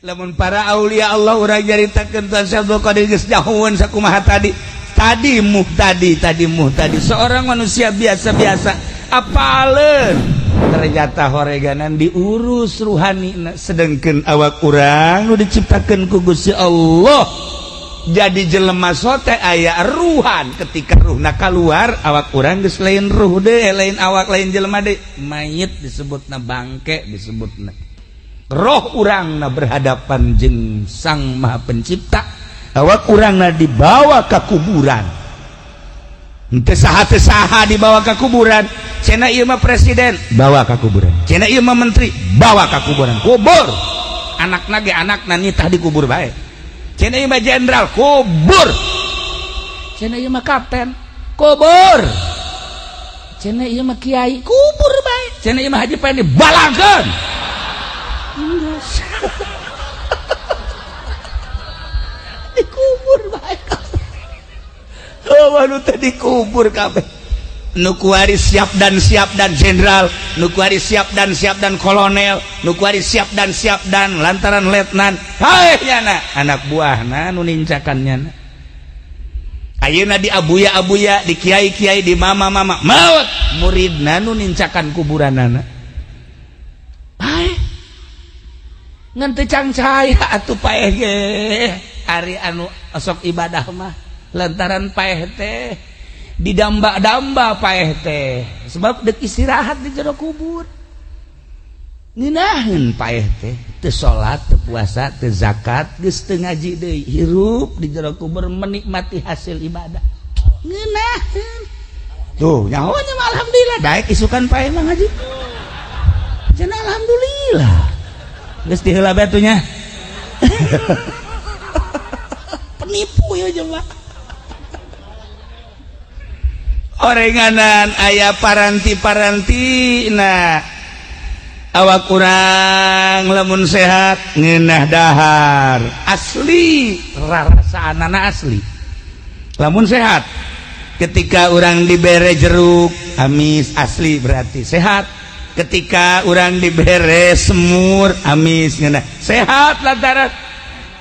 Lamun para aulia Allah urang nyaritakeun Tuan Syekh Abdul Qadir geus jauheun sakumaha tadi. Tadi muhtadi, tadi muhtadi, seorang manusia biasa-biasa apaleun ternyata horeganan diurus ruhani, sedengkeun awak urang nu diciptakeun ku Gusti Allah jadi jelema sote aya ruhan. Ketika ruhna kaluar awak urang geus lain ruh deui, lain awak, lain jelema deui, mayit disebutna, bangke disebutna. Roh urangna berhadapan jeung Sang Maha Pencipta, awak urangna dibawa ke kuburan. Henteu saha teu saha dibawa ke kuburan. Cenah ieu mah presiden, bawa ke kuburan. Cenah ieu mah menteri, bawa ke kuburan. Kubur. Anakna ge anakna nitah dikubur bae. Cenah ieu mah jenderal, kubur. Cenah ieu mah kapten, kubur. Cenah ieu mah kiai, kubur bae. Cenah ieu mah haji pae dibalangkeun. Dikubur bae. Oh, anu teh dikubur kabeh. Nu kuari siap dan jenderal, nu kuari siap dan kolonel, nu kuari siap dan lantaran letnan. Hae nyana anak buahna nu nincakan nyana. Ayeuna di abuya-abuya, di kiai-kiai, di mama-mama, maut muridna nu nincakan kuburanana. Hae. Ngan teu cangcaya atuh paeh ge. Ari anu osok ibadah mah lantaran paeh teh didamba-damba paeh teh sebab dek istirahat di jero kubur. Ngeunaheun paeh teh teu salat, teu puasa, teu zakat, geus teu ngaji deui, hirup di jero kubur menikmati hasil ibadah. Ngeunaheun. Tuh nyaho nya mah alhamdulillah daek isukan paeh mah ngaji. Cenah alhamdulillah. Geus diheula bae atuh nya. Penipu ya jelema. Orenganan aya paranti-paranti nah awak kurang lamun sehat ngeunah dahar asli rarasaanana asli lamun sehat. Ketika urang dibere jeruk amis asli berarti sehat. Ketika urang dibere semur amis ngeunah sehat lantaran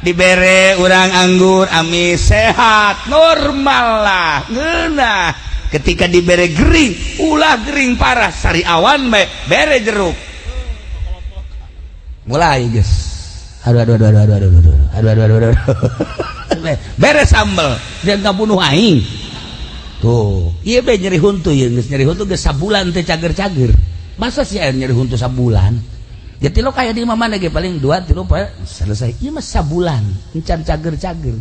dibere urang anggur amis sehat normal lah ngeunah. Ketika dibere gering ulah gering parah sari awan bae bere jeruk mulai geus aduh aduh aduh aduh aduh aduh aduh aduh aduh aduh bere sambel dia ngabunuh aing tuh ieu be nyeri huntu ieu geus nyeri huntu geus sabulan teh cager-cager. Masa sih air nyeri huntu sabulan? Jadi lo kayak di mana ge paling 2 3 poe selesai. Ieu mah sabulan encan cager-cager.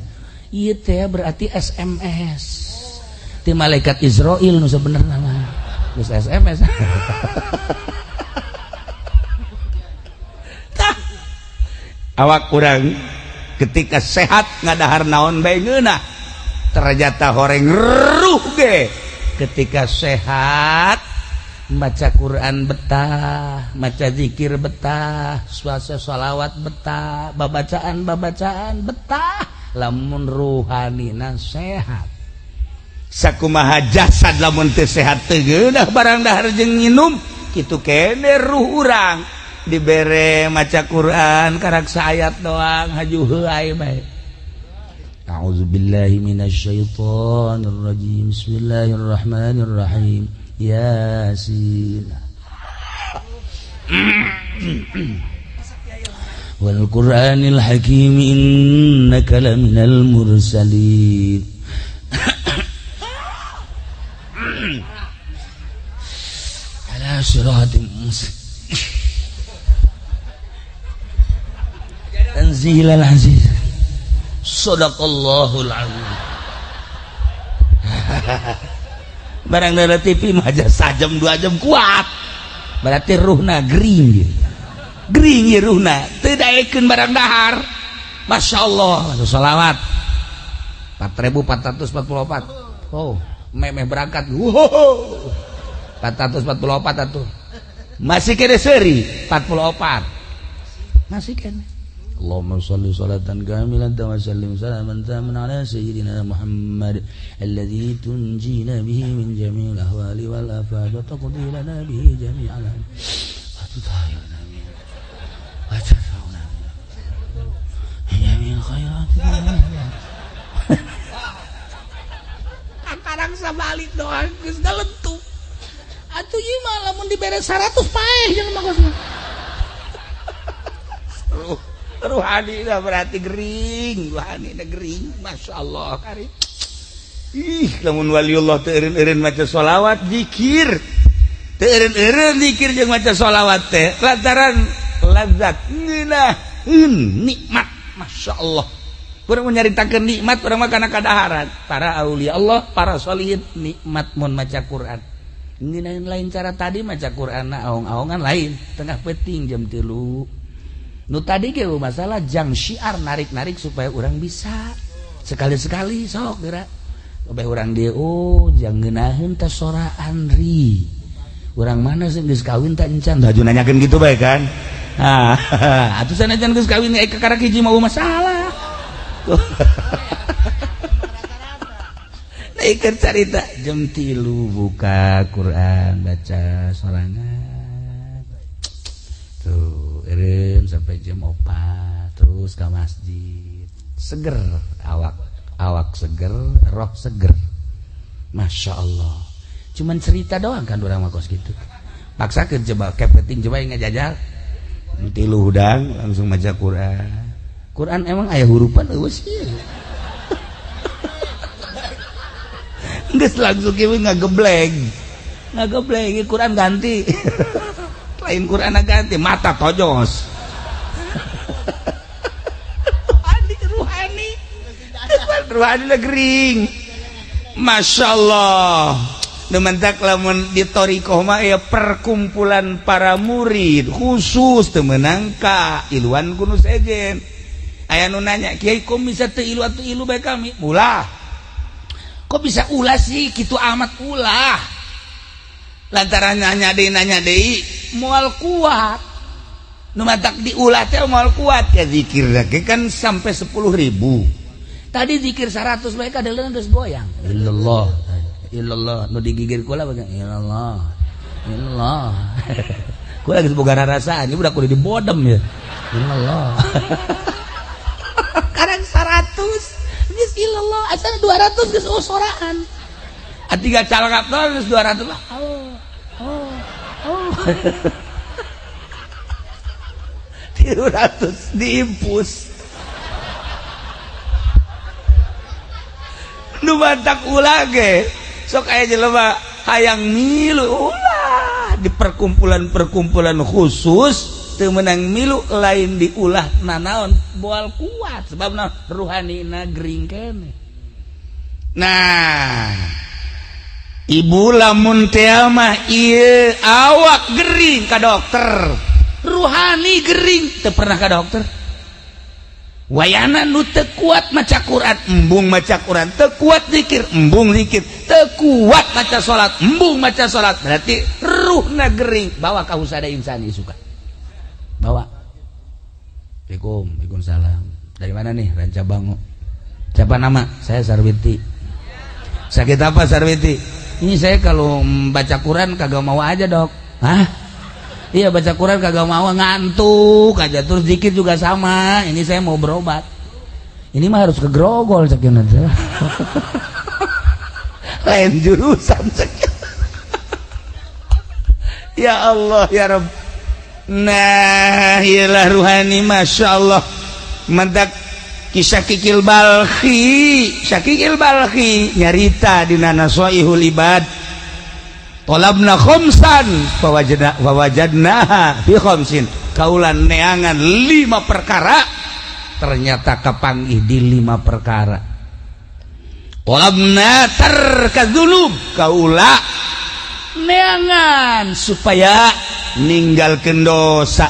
Ieu teh berarti SMS. Ti malaikat Israil nu sebenarna mah. Geus SMS. Tah. Awak urang ketika sehat ngadahar naon bae ngeunah. Ternyata horeng ruh ge ketika sehat maca Quran betah, maca zikir betah, suasa sholawat betah, babacaan-babacaan betah, lamun ruhanina sehat. Sakumaha jasad lamun teu sehat teu geunah barang dahar jeung nginum, kitu kene ruh urang dibere maca Quran karak saayat doang haju heuay bae. A'udzubillahi minasyaitonir rajim. Bismillahirrahmanirrahim. Yasin wal Qur'anil Hakim innaka laminal mursalin. Ala siratim mustaqim tanzilal aziz. Shadaqallahul azim. Barang dari TV mah aja sajam 2 jam kuat berarti ruhna gering gering ya ruhna teu daekeun barang dahar. Masya Allah sholawat 4444. Oh memeh berangkat wow 444 atuh masih kene seuri 44 masih kene. Allahumma shalli salatan kamilatan wa sallim salaman taman ala sayyidina Muhammad alladzi tunjina bihi min jami'il ahwali wal afat wa taqdi lana bihi jami'al wa tutahhiruna min wa tadfa'una min Khairat. Kakarang sabalik doa geus galentu. Atuh ieu mah lamun dibere 100 paeh jelema kos mah. Ruhani dah berarti gering, ruhani dah gering, masya Allah kari. Ih, lamun waliullah teu eureun-eureun maca sholawat zikir, teu eureun-eureun zikir jeung maca sholawat teh lantaran lazat ngeunaheun nikmat, masya Allah. Urang nyaritakeun nikmat urang mah kana kadaharan. Para aulia Allah, para sholihin nikmat mun maca Quran. Ngeunaheun lain cara tadi maca Quran na aong-aongan lain, tengah peuting jam 3. Nu tadi ge masalah jang syiar narik-narik supaya orang bisa sekali-sekali sok geura. Kabeh urang dieu oh jang ngeunaheun teh sora Andri. Urang mana sih geus kawin teh encan? Haju nanyakeun gitu bae kan. Ah, atuh sanajan geus kawin ka karak hiji mau masalah. Nah, carita jam 3 buka Quran baca sorangan. Tuh eureun sampai jam 4 terus ke masjid. Seger awak, awak seger, roh seger. Masya Allah. Cuman cerita doang kan urang mah kos gitu. Paksakeun coba kepeting coba ngajajal. 3 hudang langsung maca Quran. Quran emang aya hurupan eueuh sih. Geus langsung kieu ngagebleng. Ngagebleng Quran ganti. Lain Quran ganti mata tojos. Ruhani ruhani. Ruhani gering. Masya Allah. Nu mentak lamun di thariqah mah aya perkumpulan para murid khusus teu meunang ka iluan ku nu sejen. Aya nu nanya, "Kiai kok bisa teu ilu atuh ilu bae kami?" Ulah. Kok bisa ulah sih kitu amat ulah. Lantaran nanya deui moal kuat. Nu matak diulah teh moal kuat ya zikir lagi kan sampai 10.000. Tadi zikir 100 bae kadeuleun geus goyang. Illallah. Illallah nu digigir kula bae illallah. Illallah. Kula geus boga rarasaan ieu budak kudu dibodem ya. Illallah. Karang 100 geus illallah asal 200 geus usoraan. Atiga calangap geus 200 lah. Oh. Oh. Oh. 300 diimpus. Nu bantak ulah ge sok aya jelema hayang milu ulah di perkumpulan-perkumpulan khusus teu meunang milu lain diulah nanaon moal kuat sebabna ruhanina gering keneh. Nah, ibu lamun teh mah ieu awak gering ka dokter, ruhani gering teu pernah ka dokter. Wayana nu teu kuat maca Quran, embung maca Quran, teu kuat zikir, embung zikir, teu kuat maca salat, embung maca salat. Berarti ruhna gering, bawa ka husada insani suka. Bawa. Assalamualaikum, waalaikumsalam. Dari mana nih? Ranca Bango. Siapa nama? Saya Sarwiti. Sakit apa Sarwiti? Ini saya kalau baca Quran kagak mau aja, Dok. Hah? Iya baca Quran kagak mau, ngantuk aja. Terus zikir juga sama. Ini saya mau berobat. Ini mah harus ke Grogol cekin aja. Lain jurusan cekin. Ya Allah ya Rabb. Nah, iyalah ruhani masya Allah. Mentak kisah Kikil Balkhi, Syakikil Balkhi nyarita dina Nasaihul Ibad. Talabna khamsan fawajadna fawajadnaha fi khamsin. Kaulan neangan 5 perkara ternyata kapanggih di 5 perkara. Talabna tarkadzulub, kaula neangan supaya ninggalkeun dosa,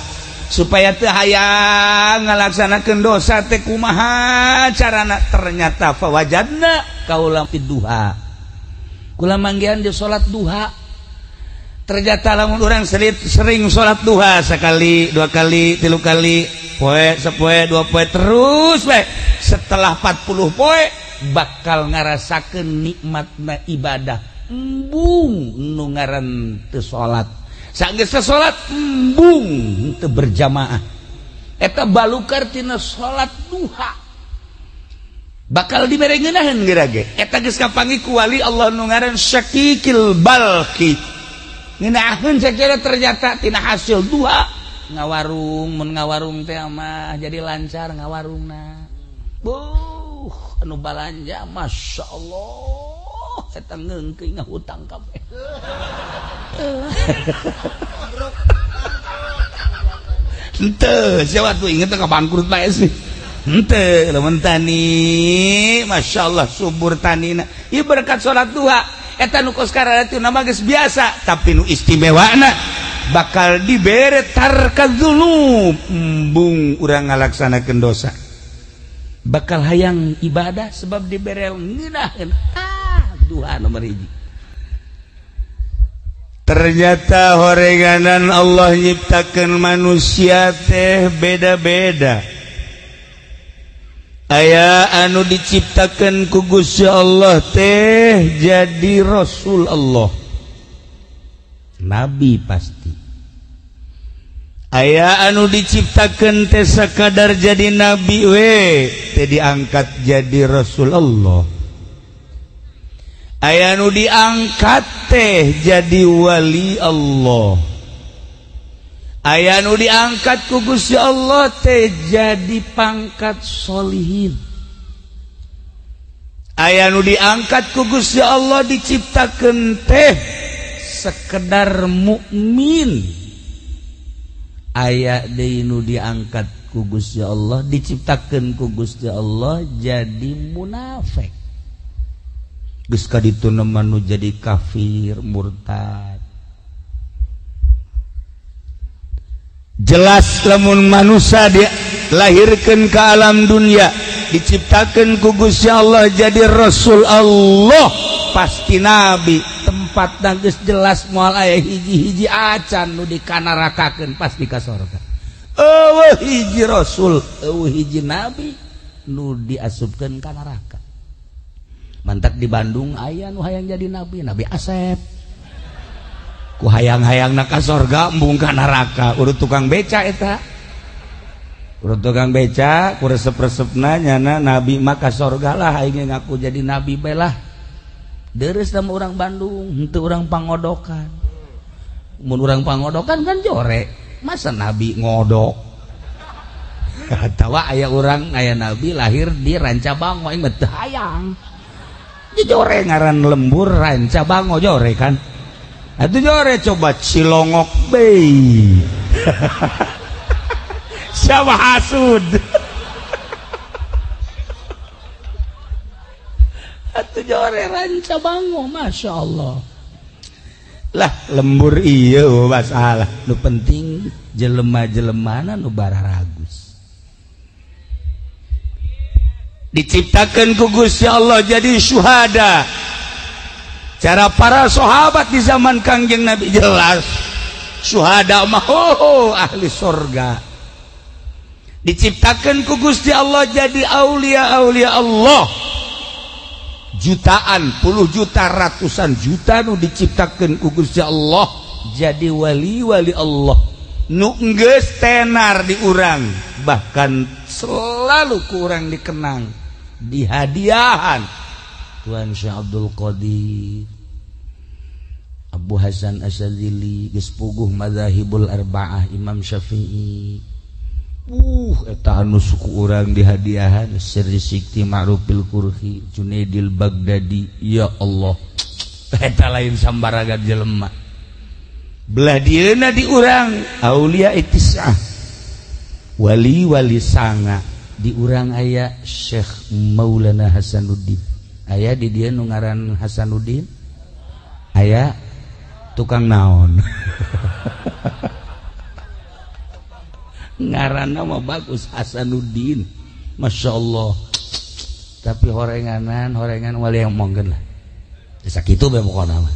supaya teu hayang ngalaksanakeun dosa teh kumaha carana, ternyata fawajadna kaula fi duha. Kula manggihan di salat duha. Ternyata lamun urang sering salat duha sekali, dua kali, tilu kali, poe, sepoe, dua poe terus bae. Setelah 40 poe bakal ngarasakeun nikmatna ibadah. Embung nu ngaran teu salat. Sageus salat embung teu berjamaah. Eta balukar tina salat duha. Bakal dibere ngeunaheun geura ge. Eta geus kapanggih ku wali Allah nu ngaran Syakikil Balki. Ngeunaheun sacara ternyata tina hasil duha ngawarung, mun ngawarung teh mah jadi lancar ngawarungna. Buh, anu balanja Masya Allah, eta ngeungkeun ngahutang kabeh. Henteu, siapa tuh inget ka bangkrut bae sih. Henteu, lamun tani, Masya Allah subur tanina. Ieu berkat salat duha, eta nu kos kararatu nama geus biasa, tapi nu istimewana bakal dibere tarkadzunub, embung urang ngalaksanakeun dosa. Bakal hayang ibadah sebab dibere ngeunaheun. Ah, duha nomor hiji. Ternyata horenganan Allah nyiptakeun manusia teh beda-beda. Aya anu diciptakeun ku Gusti Allah teh jadi Rasul Allah, Nabi pasti. Aya anu diciptakeun teh sakadar jadi nabi we teh diangkat jadi Rasul Allah. Aya nu diangkat teh jadi wali Allah. Aya nu diangkat ku Gusti Allah teh jadi pangkat sholihin. Aya nu diangkat ku Gusti Allah diciptakeun teh sekedar mukmin. Aya deui nu diangkat ku Gusti Allah diciptakeun ku Gusti Allah jadi munafik. Geus ka ditu nu jadi kafir murtad. Jelas lamun manusia dilahirkeun ke alam dunia diciptakeun ku Gusti Allah jadi Rasul Allah pasti nabi. Tempatna geus jelas moal aya hiji-hiji acan nu dikanarakakeun pasti ka sorga. Eueuh hiji rasul, eueuh hiji nabi nu diasupkeun ka neraka. Mantak di Bandung aya nu hayang jadi nabi, Nabi Asep. Ku hayang-hayangna ka sorga embung ka neraka. Urut tukang beca eta. Urut tukang beca ku resep-resepna nyana nabi mah ka sorga lah aing ngaku jadi nabi bae lah. Deres sama orang Bandung, henteu urang pangodokan. Mun urang pangodokan kan jore. Masa nabi ngodok? Atawa aya urang aya nabi lahir di Rancabango aing mah teu hayang. Jore ngaran lembur Rancabango jore kan. Atuh jore coba Cilongok bei. Siapa hasud? Atuh jore Rancabango Masya Allah. Lah lembur iya masalah. Nu penting jelema-jelemana nu bararagus. Diciptakan ku Gusti Allah jadi syuhada. Cara para sahabat di zaman Kangjeng Nabi jelas syuhada mah ahli surga. Diciptakan ku Gusti Allah jadi aulia-aulia Allah. Jutaan, puluh juta, ratusan juta nu diciptakan ku Gusti Allah jadi wali-wali Allah. Nu geus tenar di urang, bahkan selalu ku urang dikenang, dihadiahan. Tuan Syekh Abdul Qadir, Abu Hasan Asyadzili, geus puguh madzahibul arba'ah, Imam Syafi'i. Eta anu suku urang dihadiahan Sirri Sikti Ma'rufil Kurhi, Junaidil Baghdadi. Ya Allah, eta lain sambaraga jelema. Belah dieuna di urang aulia itisah, wali-wali sanga. Di urang aya Syekh Maulana Hasanuddin. Aya di dieu nu ngaran Hasanuddin, aya tukang naon. Ngaranna mah bagus Hasanuddin, Masya Allah. Tapi horenganan horengan wali yang mongkeun lah. Sakitu bae pokona mah.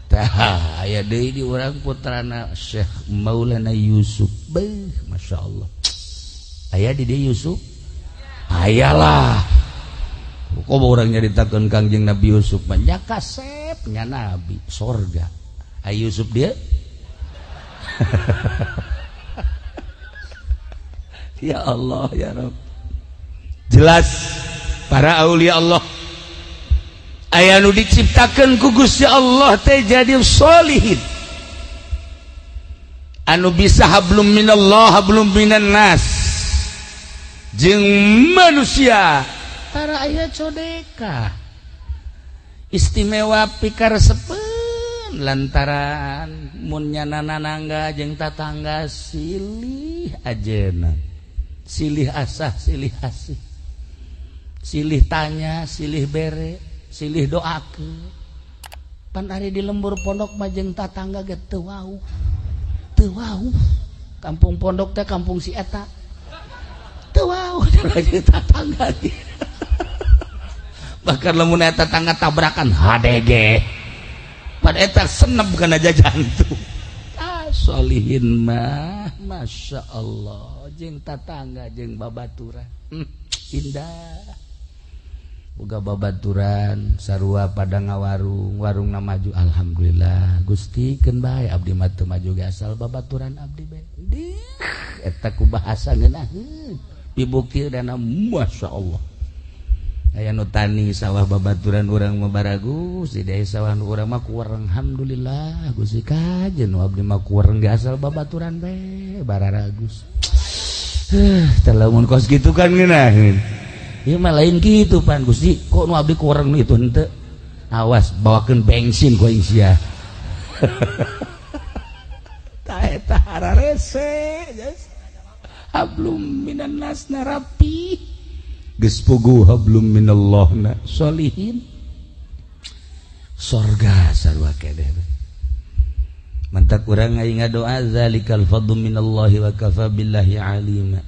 Tah aya deui di urang putrana Syekh Maulana Yusuf. Beuh, Masya Allah. Aya di dieu Yusuf? Ayalah. Kok urang nyaritakeun Kangjeng Nabi Yusuf mah nya kasep nya nabi sorga. Aya Yusuf dia? Ya Allah ya Rabb. Jelas Para aulia Allah aya nu diciptakeun ku Gusti Allah teh jadi sholihin, anu bisa hablum minallah hablum minan nas jeung manusia. Tara aya codeka istimewa pikaresepeun lantaran mun nyana nanangga jeung tatangga silih ajeuna, silih asah, silih asih, silih tanya, silih bere, silih doakeun. Pan ari di lembur pondok mah jeung tatangga ge teu wauh. Teu wauh. Kampung pondok teh kampung si eta. Teu wauh jeung tatangga. Bahkan lamun eta tetangga tabrakan HDG. Pan eta senep kana jantung. Ah solihin mah Masya Allah jeung tatangga jeung babaturan. Indah. Boga babaturan sarua pada ngawarung, warungna maju alhamdulillah. Gusti keun bae abdi mah teu maju ge asal babaturan abdi bae. Dih eta ku bahasa ngeunaheun. Bibukti dana Masya Allah. Aya nu tani sawah babaturan urang mah baragus, di desa sawah nu urang mah kuwereng alhamdulillah. Gusti kajen nu abdi mah kuwereng ge asal babaturan bae bararagus. Teh lamun kos kitu kan ngeunaheun. Ieu mah lain kitu pan Gusti, kok nu abdi kurang nu itu henteu. Awas bawakeun bensin ku aing sia. Tah eta hararese. Hablum minan nas rapi. Geus puguh hablum minallah na sholihin. Sorga sarua keneh. Mantak urang aing ngadoa zalikal fadlu minallahi wa kafa billahi alima.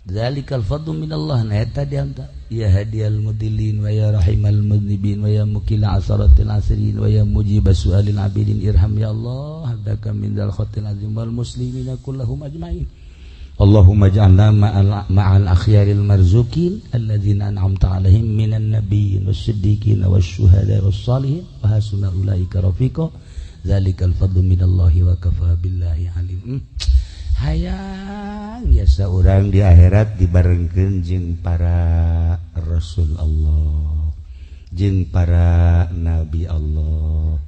Zalikal fadlu minallah na eta dianta ya hadiyal mudillin wa ya rahimal mudnibin wa ya mukila asaratil asirin wa ya mujiba su'alil abidin irham ya Allah abdaka min dal khatil azim wal muslimina kullahum ajmain. Allahumma ij'alna ma'al akhyaril marzukin alladzina an'amta alaihim minan nabiyyin was-siddiqin wasyuhada was-salihin wa hasuna ulaika rafiqa. Zalikal fadlu minallahi wa kafa billahi alim. Hayang biasa orang di akhirat dibarengkeun jeung para rasul Allah, jeung para nabi Allah,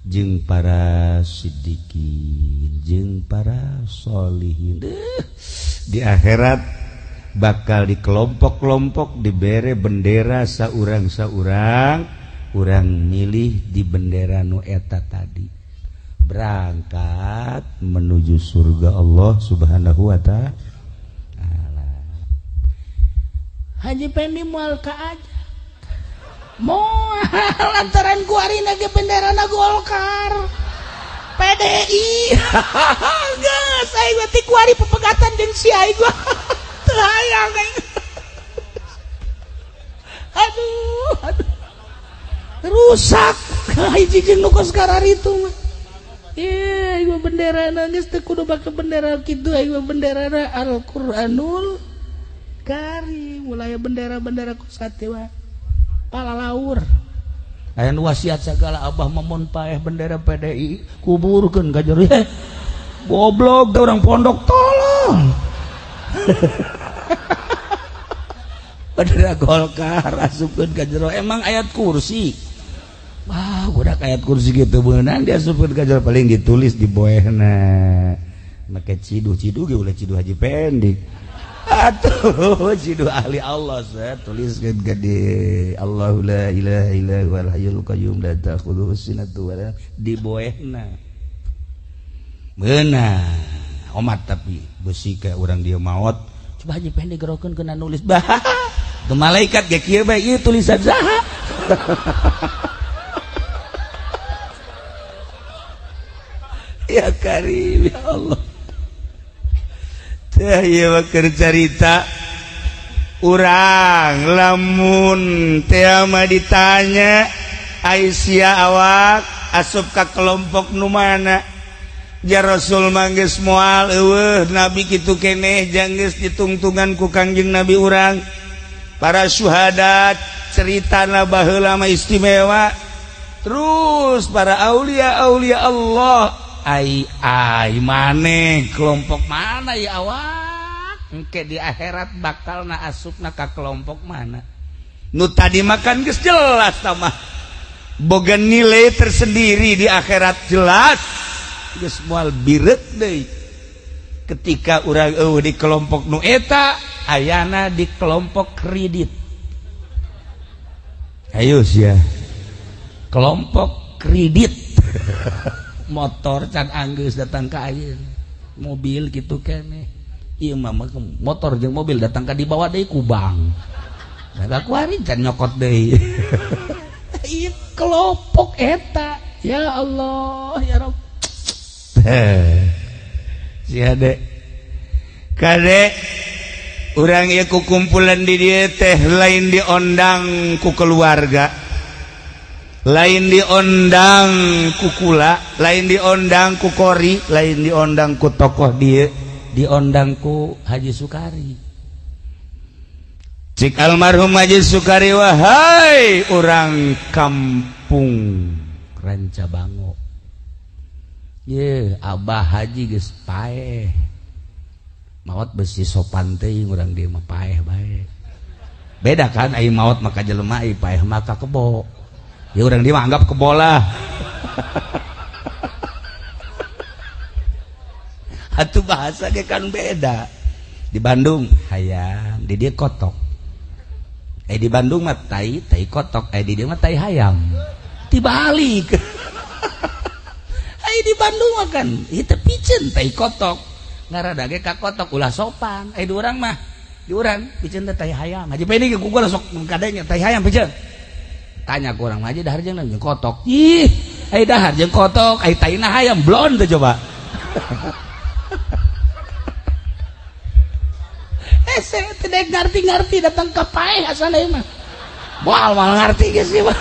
jeung para siddiqin, jeung para sholihin. Di akhirat bakal di kelompok-kelompok dibere bendera saurang-saurang, urang milih di bendera nu eta tadi. Berangkat menuju surga Allah Subhanahu wa ta'ala. Haji Pendi moal ka aja. Moal lantaran kuarina ge benderana Golkar. PDI. Geus aing mah ti kuari pepegatan jeung si aing gua. Teu hayang aing. Aduh, aduh. Rusak hiji jeung nu kos kararitu mah. Iya, aing mah benderana geus teu kudu make bendera kitu, aing mah benderana Al-Qur'anul Karim. Mulai bendera-bendera kos mah palalaur. Aya nu wasiat sagala abah mamon paeh bendera PDI kuburkeun ka jero. Goblok teh urang pondok tolong. Bendera Golkar asupkeun ka jero emang ayat kursi. Wah, budak ayat kursi gitu beunang diasupkeun ka jero paling ditulis di boehna. Make ciduh-ciduh ge ulah ciduh Haji Pendik. Atuh ciduh ahli Allah saya tuliskeun gede Allahu la ilaha illa huwal hayyul qayyum la ta'khudhuhu sinatun wa la di boehna. Beunang omat tapi besi kayak urang dia maot. Coba Haji Pendik gerokeun kena nulis bah. Teu malaikat ge kieu bae ieu tulisan saha. Ya Karim ya Allah. Teh ieu mah keur carita urang lamun teh mah ditanya Aisyah awak asup ka kelompok nu mana? Ja Rasul mah geus moal eueuh nabi kitu keneh jang geus ditungtungan ku Kangjeng Nabi urang. Para syuhada ceritana baheula mah istimewa. Terus para aulia-aulia Allah ai ai maneh kelompok mana ya awak engke di akhirat bakal na asupna ka kelompok mana? Nu tadi makan geus jelas tah mah boga nilai tersendiri di akhirat, jelas geus moal bireuk deui. Ketika urang eueuh di kelompok nu eta, ayana di kelompok kredit. Ayo sia, kelompok kredit. Motor can anggeus datang ka ayeuna, mobil gitu keneh. Ieu mah motor jeung mobil datang ka dibawa deui ku bank. Nah, kuari can nyokot deui. Ieu kelompok eta. Ya Allah, ya Rabb. Sia de. Kade urang ieu ku kumpulan di dieu teh lain diondang ku keluarga, lain diondang ku kula, lain diondang ku kori, lain diondang ku tokoh dieu, diondang ku Haji Sukari. Cik almarhum Haji Sukari, wahai orang kampung Rancabango, ye Abah Haji geus paeh, maot besi sopan teuing urang dieu mah paeh bae. Beda kan ai maot maka jelema, ai paeh maka kebo. Ya urang dieu mah anggap kebo lah. Atuh bahasa ge kan beda. Di Bandung hayam, di dieu kotok. Di Bandung mah tai, tai kotok, di dieu mah tai hayam. Dibalik. Ai di Bandung mah kan ieu piceun tai kotok. Ngarada ge ka kotok ulah sopan. Ai di urang mah, di urang piceun teh tai hayam. Haji Peni ge ku gua sok kadenya tai hayam piceun. Tanya ku urang mah aja dahar jeung kotok. Ih, ai dahar jeung kotok, ai taina hayam blon teh coba. Saya tidak ngerti-ngerti datang ke paeh asal ieu mah. Moal moal ngerti geus ieu mah.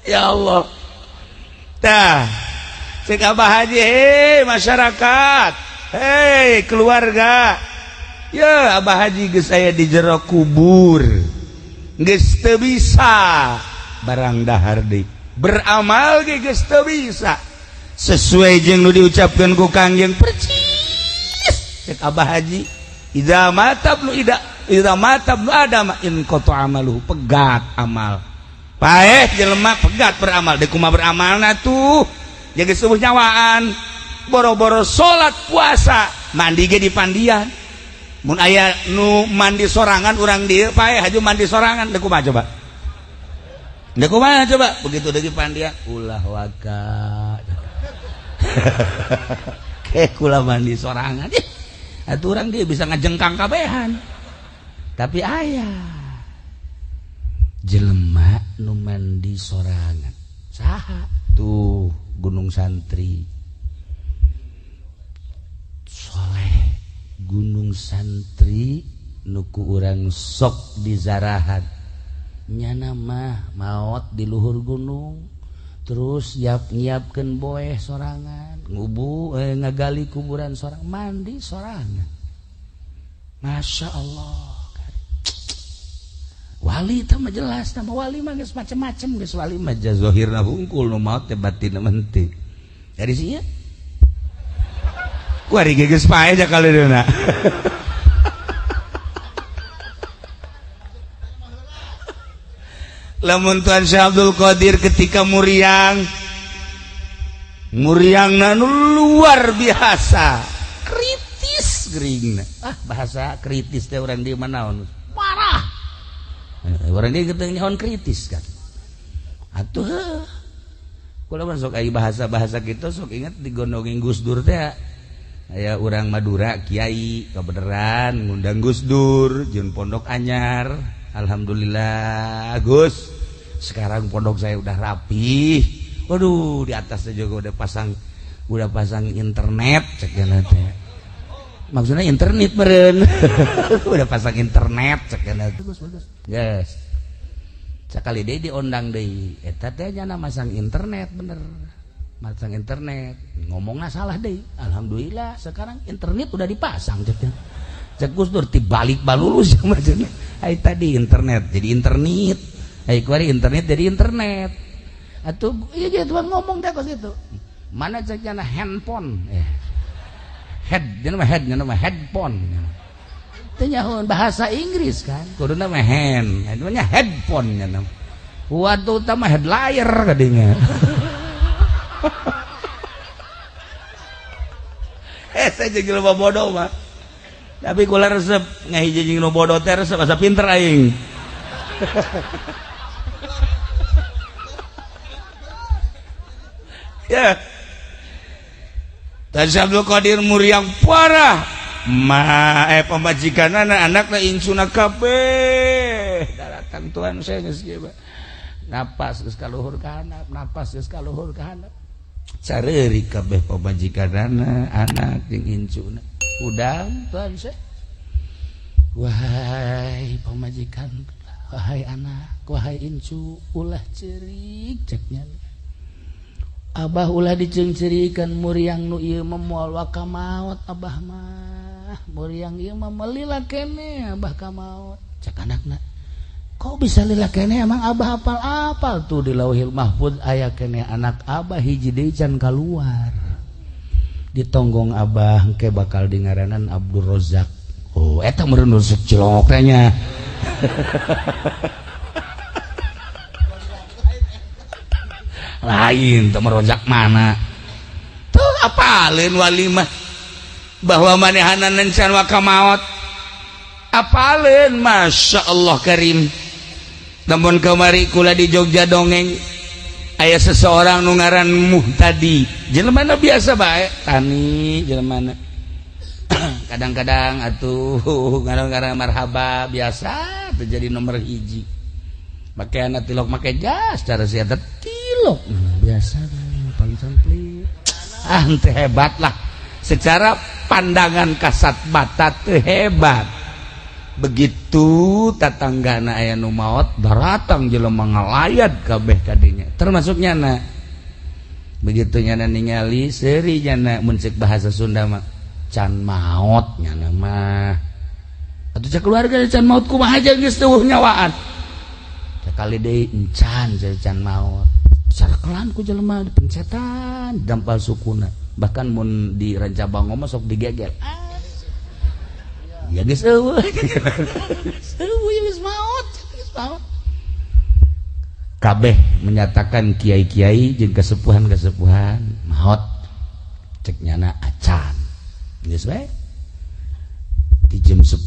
Ya Allah. Tah, cek Abah Haji, hei masyarakat, hei keluarga. Ya Abah Haji geus aya di jero kubur. Geus teu bisa barang dahar deui. Beramal ge geus teu bisa. Sesuai jeung nu diucapkeun ku Kangjeng percis. Cek Abah Haji, idza mata ibnu ida, idza mata ibnu adam in qata amaluhu, pegat amal. Paeh jelema pegat beramal, deui kumaha beramalna tuh? Jaga subuh nyawaan, boro-boro salat puasa, mandi ge di pandian. Mun aya nu mandi sorangan urang dieu paeh haju mandi sorangan, deui kumaha coba? Deui kumaha coba? Begitu deui pandian, ulah waka. Kayak kula mandi sorangan. Atuh urang dia bisa ngajengkang kabehan. Tapi aya jelema nu mandi sorangan. Saha? Tuh Gunung Santri. Soleh Gunung Santri nu ku urang sok dizarahan. Nyana mah maot di luhur gunung. Terus nyiapkeun boeh sorangan, ngubu ngagali kuburan sorang, mandi sorangan. Masya Allah. Wali teh mah jelas, nama wali mah geus macem-macem, geus wali mah zahirna hungkul nu maot teh batinna mah henteu. Dari sia. Ku ari geus paeh ja kaleunna. Lamun Tuan Syekh Abdul Qadir ketika muriang, muriangna nu luar biasa, kritis geuringna. Ah, bahasa kritis teh urang di mana marah. Urang dieu teu nyahoan kritis kan. Atuh heuh. Kula mah sok aya bahasa-bahasa kitu sok inget digondongin Gus Dur teh. Aya urang Madura kiai kabeneran ngundang Gus Dur jeung pondok anyar. Alhamdulillah Gus, sekarang pondok saya udah rapi. Waduh, di atasnya juga udah pasang internet cek teh. Maksudnya internet meureun. Udah pasang internet cek teh. Bagus bagus. Yes. Sakali deui diondang deui. Eta teh nya masang internet bener. Masang internet, ngomongna salah deui. Alhamdulillah sekarang internet udah dipasang cek. Cek Gus Dur tibalik balulus yang maksudnya. Ai tadi internet jadi internet. Ai kuari internet jadi internet. Atuh ieu ge tuan ngomong teh kos kitu. Mana cek nya handphone. Head nya mah head nya mah headphone. Teu nyahoeun bahasa Inggris kan kuduna mah hand nya headphone nya waktu utama headliner kadinya. Saya jeung jelema bodoh mah tapi kula resep ngahiji jeung nu bodoh teh resep asa pinter aing. Ya Tan Abdul Qadir muriang parah ma pamajikanana anakna incuna kabeh daratan tuan saya geus kieu napas geus kaluhur ka handap napas geus kaluhur ka handap careuri kabeh pamajikanana anak jeung incuna udang tuan saya wahai pamajikan wahai anak wahai incu ulah cerik ceknya abah ulah diceungceurikan muriang nu ieu mah moal waka maot abah mah muriang ieu mah melila kene abah ka maot cek anakna kok bisa lila kene emang abah apal-apal tuh di Lauhil Mahfud aya kene anak abah hiji deui can kaluar ditonggong abah engke bakal dingaranan Abdul Rozak. Oh eta meureun nu cilongok teh nya. Lain teu merojak mana tuh apaleun walimah bahwa manehanan can waka maot apaleun Masya Allah karim. Namun kamari kula di Jogja dongeng aya seseorang nu ngaran Muhtadi jelemana biasa bae tani jelemana kadang-kadang atuh kadang-kadang marhaba biasa terjadi nomor hiji make anak tilok make jas cara sia tilok biasa paling sampli ah teu hebat lah secara pandangan kasat mata teu hebat. Begitu tatanggana aya nu maot daratang jelema ngalayat kabeh kadinya termasuk nyana. Begitu nyana ningali seuri nyana mun ceuk bahasa Sunda mah can maot nyana mah atuh cek keluarga can maot kumaha geus teueuh nyawaan sakali deui encan can maot sarkelan ku jelema dipencetan dampal sukuna bahkan mun di Rancabango mah sok digegel ya geus eueuh eueuh geus maot geus maot kabeh menyatakan kiai-kiai jeung kesepuhan-kesepuhan maot cek nyana acan geus bae di jam 10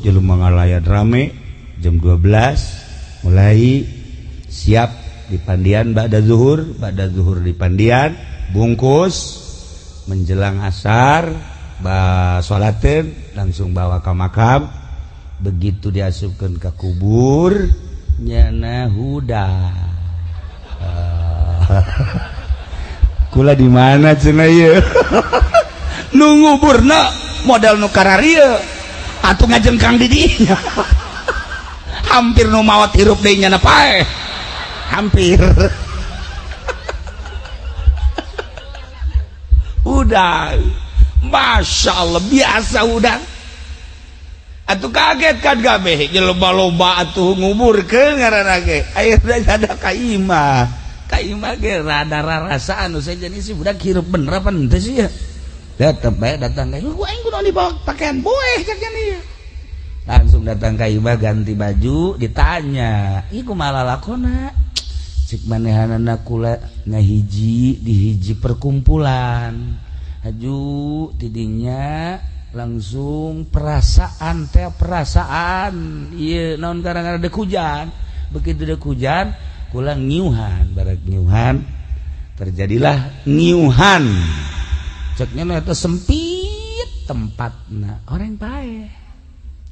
jelema ngalayat rame jam 12 mulai siap di pandian ba'da zuhur di pandian bungkus menjelang asar ba sholateun langsung bawa ke makam. Begitu diasupkeun ke kubur nyana huda. Kula di mana cenah ieu nu nguburna modal nu kararieu atuh ngajengkang di dinya hampir nu maot hirup deui nyana paeh hampir. Udah Masya Allah biasa udah atuh kaget kan kabeh jelema loba atuh nguburkeun ngaranna ge ayeuna ada ka imah ka imah ge rada rarasaan nu sejen si budak hirup bener apa henteu sih ya tetep bae datang ka imah aing kudu dibawa pakaian boeh cek nya langsung datang ka imah ganti baju ditanya ieu kumaha lalakona cek manehanana kula ngahiji di hiji perkumpulan haju tidinya langsung perasaan teh perasaan ieu naon karang dek hujan begitu dek hujan kula ngiuhan barak ngiuhan terjadilah ngiuhan ceknya eta sempit tempatna orang paeh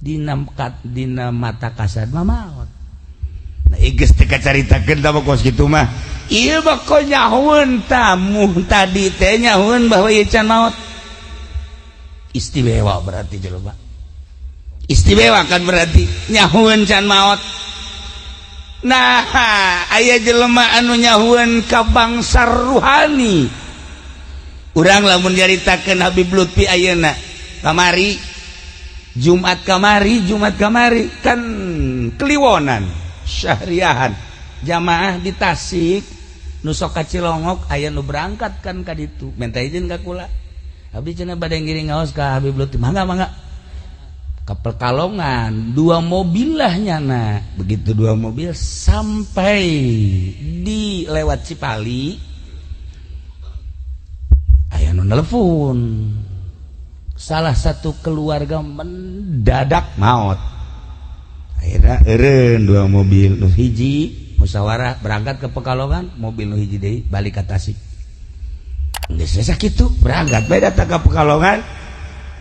dina dina mata kasat mah maot. Nah geus teu kacaritakeun tah kos kitu mah ieu mah nyahoeun tamu tadi teh nyahoeun bahwa ieu can maot istimewa berarti jelema istimewa kan berarti nyahoeun can maot. Nah aya jelema anu nyahoeun ka bangsa ruhani urang lamun nyaritakeun Habib Lutfi ayeuna kamari Jumat kamari kan kliwonan syahriahan jamaah di Tasik nu sok ka Cilongok aya nu berangkat kan ka ditu minta izin ka kula abdi cenah bade ngiring ngaos ka Habib Lutfi mangga mangga Ke Pekalongan dua mobil lah nyana. Begitu dua mobil sampai di lewat Cipali, aya nu nelpon. Salah satu keluarga mendadak maot. Akhirnya eureun dua mobil nu hiji musyawarah berangkat ke Pekalongan, mobil nu hiji deui balik ka Tasik. Geus sakitu berangkat bae datang ka Pekalongan,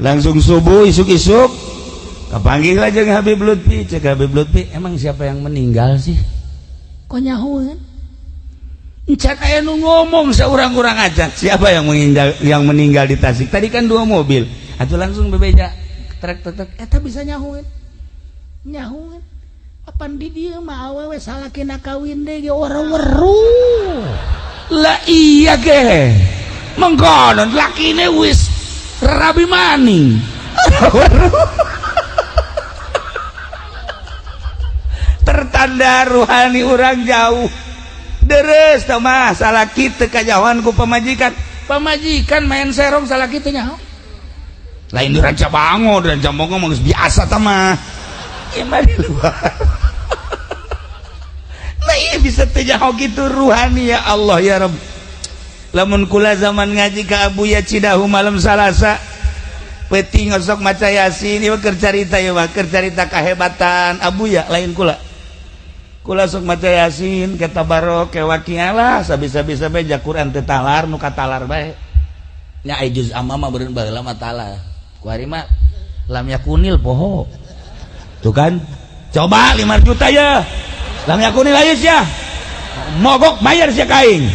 langsung subuh isuk-isuk kapanggih lah jeung Habib Lutfi. Cek Habib Lutfi, emang siapa yang meninggal sih? Kok nyahoeun? Encan aya nu ngomong saurang-urang aja. Siapa yang meninggal di Tasik? Tadi kan dua mobil. Atuh langsung bebeja trek trek eta bisa nyahoeun. Nyahoeun. Apan di dieu mah awewe salakina kawin deui ge ora weruh. Lah iya ge. Mengkono lakine wis rabi maning. Tertanda ruhani urang jauh. Deres tah mah salaki teu kajahoan ku pamajikan. Pamajikan main serong salaki teu nyaho. Lain di Rancabango, di Rancabango mah geus biasa tah mah. Ieu mah di luar. Nah iya bisa teu nyaho kitu ruhani ya Allah ya Rabb. Lamun kula zaman ngaji ka Abuya Cidahu malam Salasa peuting osok maca Yasin ieu keur carita ieu mah keur carita kahebatan Abuya lain kula. Kula sok maca Yasin ke tabarok ke waqiah lah sabisa-bisa bae ja Quran teu talar nu katalar bae. Nya ai juz amma mah beureun baheula mah talar. Ku ari mah lam yakunil poho. Tuh kan coba 5 juta ya. Lam yakunil aja sia. Mogok bayar sia ka aing.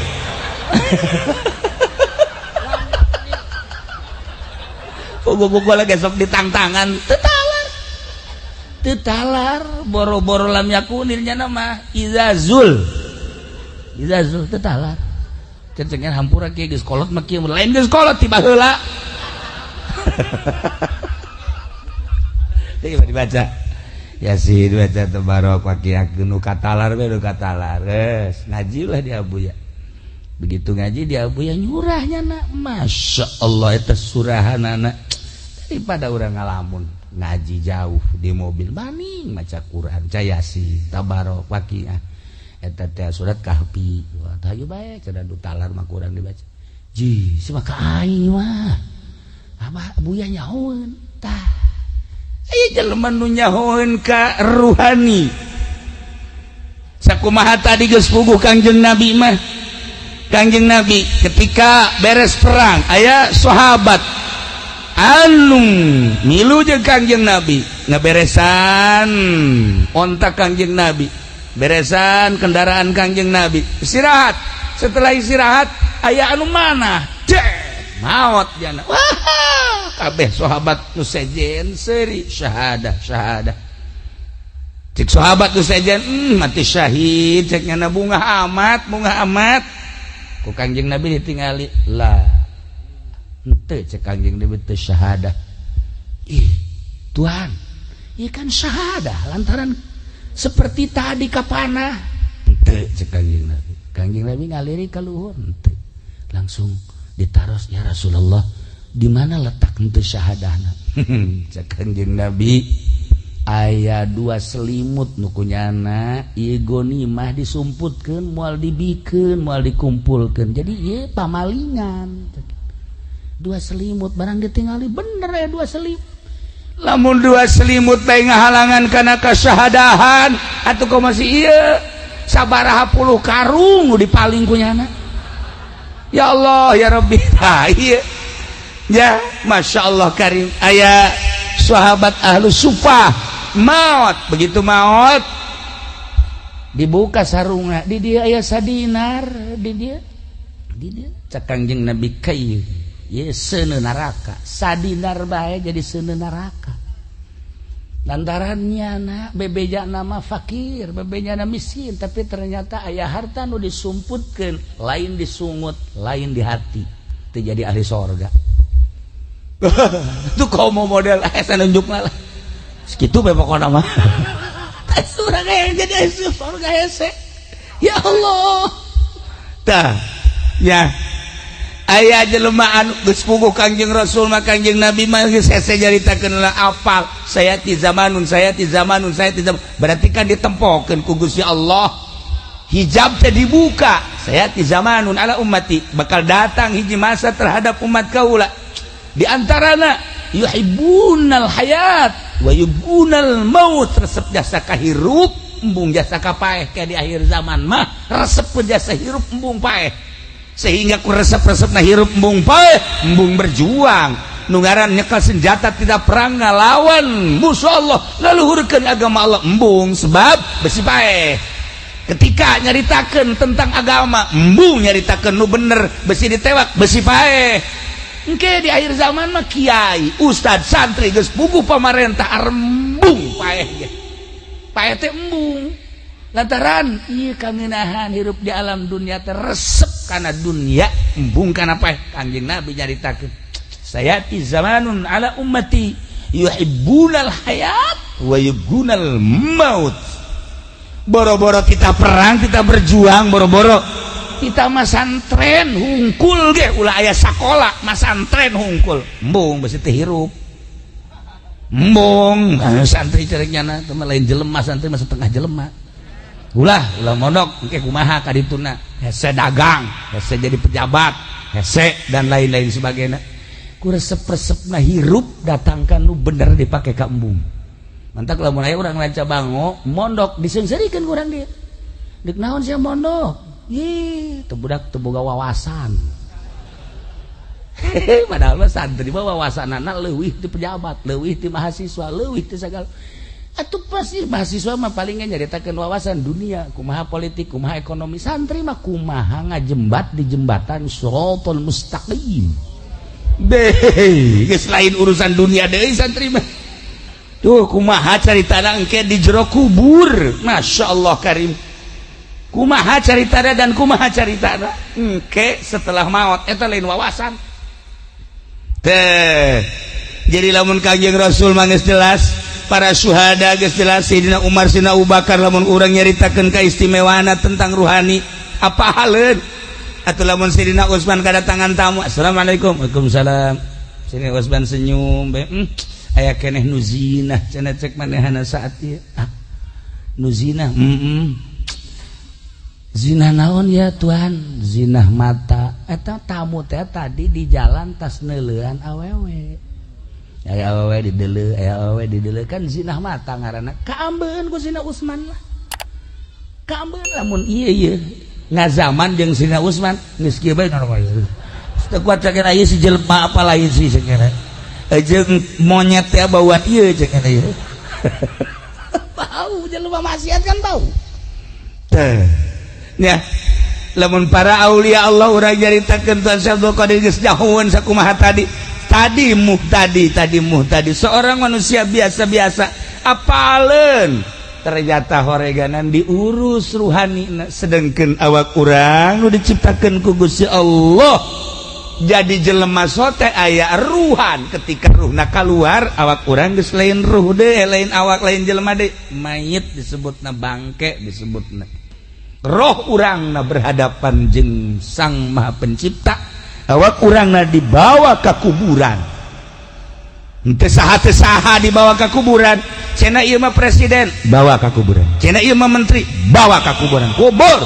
Gua lagi sok ditangtangan teu talar. Teu talar boro-boro lam yakunil nya mah izazul. Izazul teu talar. Cencengan hampura kieu geus kolot mah kieu lain geus kolot ti baheula. Teu dibaca. Yasin baca tabarok waqiah nu katalar we nu katalar. Geus ngaji lah di Abuya. Begitu ngaji di Abuya nyurahnya nak, Masya Allah eta surahanana daripada urang ngalamun ngaji jauh di mobil maning maca Quran ca Yasin tabarok waqiah eta teh surat Kahfi. Wah hayu bae cenah du talar mah kurang dibaca. Ji si mah ka aing mah Abah Abuya nyahoeun tah. Aya jelema nu nyahoeun ka ruhani. Sakumaha tadi geus puguh Kangjeng Nabi mah. Kangjeng Nabi ketika beres perang aya sahabat anu milu jeung Kangjeng Nabi ngaberesan onta Kangjeng Nabi, beresan kendaraan Kangjeng Nabi, istirahat. Setelah istirahat aya anu mana? Deh, maot jana. Wah, kabeh sahabat nu sejen seuri syahadah syahadah. Cek sahabat nu sejen mati syahid cek nyana bungah amat, bungah amat. Ku Kangjeng Nabi ditingali lah henteu cek Kangjeng Nabi teu syahadah. Ih Tuhan, ieu kan syahadah lantaran seperti tadi kapanah. Henteu cek Kangjeng Nabi. Kangjeng Nabi ngaliri ka luhur henteu. Langsung ditaros, ya Rasulullah, di mana letak henteu syahadahna? Cek Kangjeng Nabi aya dua selimut nu kunyana ieu gonimah disumputkeun moal dibikeun moal dikumpulkeun. Jadi ieu pamalingan. Dua selimut barang ditingali bener ya dua selimut. Lamun dua selimut bae ngahalangan kana kasyahadahan atuh kok masih ieu sabaraha puluh karung nu dipaling kunyana. Ya Allah ya Rabbi. Tah ieu. Ya Masya Allah karim aya sahabat ahlu sufah maut. Begitu maut dibuka sarungna di dia aya sadinar di dia di dia cek Kangjeng Nabi kai ye seuneu neraka sadinar bae jadi seuneu neraka lantaran nyana bebeja nama fakir bebeja nama miskin tapi ternyata aya harta nu disumputkeun lain disungut lain di hati teu jadi ahli sorga. Itu kau mau model saya nunjuk lah segitu bae pokona mah. Surga yang jadi surga hese. Ya Allah. Tah ya. Aya jelema anu geus puguh Kangjeng Rasul mah Kangjeng Nabi mah geus hese nyaritakeun lah apal sayati zamanun sayati zamanun sayati zaman. Berarti kan ditempokeun ku Gusti Allah. Hijab teh dibuka. Sayati zamanun ala ummati, bakal datang hiji masa terhadap umat kaula. Di antarana yuhibbunal hayat wa yubunal maut, resep jasa kahirup embung jasa kapaeh. Kayak di akhir zaman mah resep jasa hirup embung paeh, sehingga ku resep-resep na hirup embung paeh embung berjuang nu ngaran nyekel senjata tidak perang ngalawan musuh Allah ngaluhurkeun agama Allah embung sebab besi paeh. Ketika nyaritakeun tentang agama embung nyaritakeun nu bener besi ditewak besi paeh. Engke di akhir zaman mah kiai, ustad, santri geus puguh pamarentah arembung paeh ge. Paeh teh embung. Lantaran ieu kangenahan hirup di alam dunia teh resep kana dunia, embung kana paeh. Kangjeng Nabi nyaritakeun, sayati zamanun ala ummati yuhibbunal hayat wa yubghunal maut. Boro-boro kita perang, kita berjuang, boro-boro kita masantren hungkul ge ulah aya sakola masantren hungkul embung besi teh hirup embung santri cerek nyana teh lain jelema santri mah setengah jelema ulah ulah mondok engke kumaha ka dituna hese dagang hese jadi pejabat hese dan lain-lain sebagainya. Ku resep-resepna hirup datangkan nu bener dipake ka embung. Mantak lamun aya urang lanca bango mondok diseungseurikeun ku urang dieu deuk naon sia mondok. Ih, teu budak teu boga wawasan. Padahal mah santri mah wawasanana leuwih ti pejabat, leuwih ti mahasiswa, leuwih ti sagala. Atuh pasti mahasiswa mah paling nyaritakeun wawasan dunia, kumaha politik, kumaha ekonomi. Santri mah kumaha ngajembat di jembatan shiratal mustaqim. Deh, geus lain urusan dunia deui santri mah. Tuh kumaha caritana engke di jero kubur. Masya Allah karim. Kumaha caritana dan kumaha caritana engke setelah maut eta lain wawasan teh. Jadi lamun Kangjeng Rasul mah geus jelas, para syuhada geus jelas, Sayyidina Umar, Sayyidina Abu Bakar lamun urang nyaritakeun kaistimewaanna tentang ruhani apa haleun. Atuh lamun Sayyidina Utsman kadatangan tamu, assalamualaikum, waalaikumsalam. Sayyidina Utsman senyum bae, aya keneh nu zinah cenah cek manehna saat ieu. Ah, nu zinah, Zina naon ya Tuhan? Zina mata. Eta tamu teh tadi di jalan tas neuleuan awewe. Aya awewe dideuleu, aya awewe dideuleu kan zina mata ngaranna. Kaambeun ku Sina Usman lah. Kaambeun lamun ieu ieu ngazaman jeung Sina Usman geus kieu bae normal. Teu kuat cenah ieu si jelema apa lain sih cenah. Jeung monyet teh bauan ieu cenah ieu. Bau jelema maksiat kan bau. Teh. Ya, lamun para aulia Allah urang nyaritakeun Tuan Syekh Abdul Qadir geus jauheun sakumaha tadi. Tadi muhtadi, tadi muhtadi, seorang manusia biasa-biasa apaleun ternyata horeganan diurus ruhani, sedengkeun awak urang nu diciptakeun ku Gusti Allah jadi jelema sote aya ruhan. Ketika ruhna kaluar awak urang geus lain ruh deui, lain awak, lain jelema deui, mayit disebutna, bangke disebutna. Roh urangna berhadapan jeung Sang Maha Pencipta, awak urangna dibawa ke kuburan. Henteu saha teu saha dibawa ke kuburan. Cenah ieu mah presiden, bawa ke kuburan. Cenah ieu mah menteri, bawa ke kuburan. Kubur.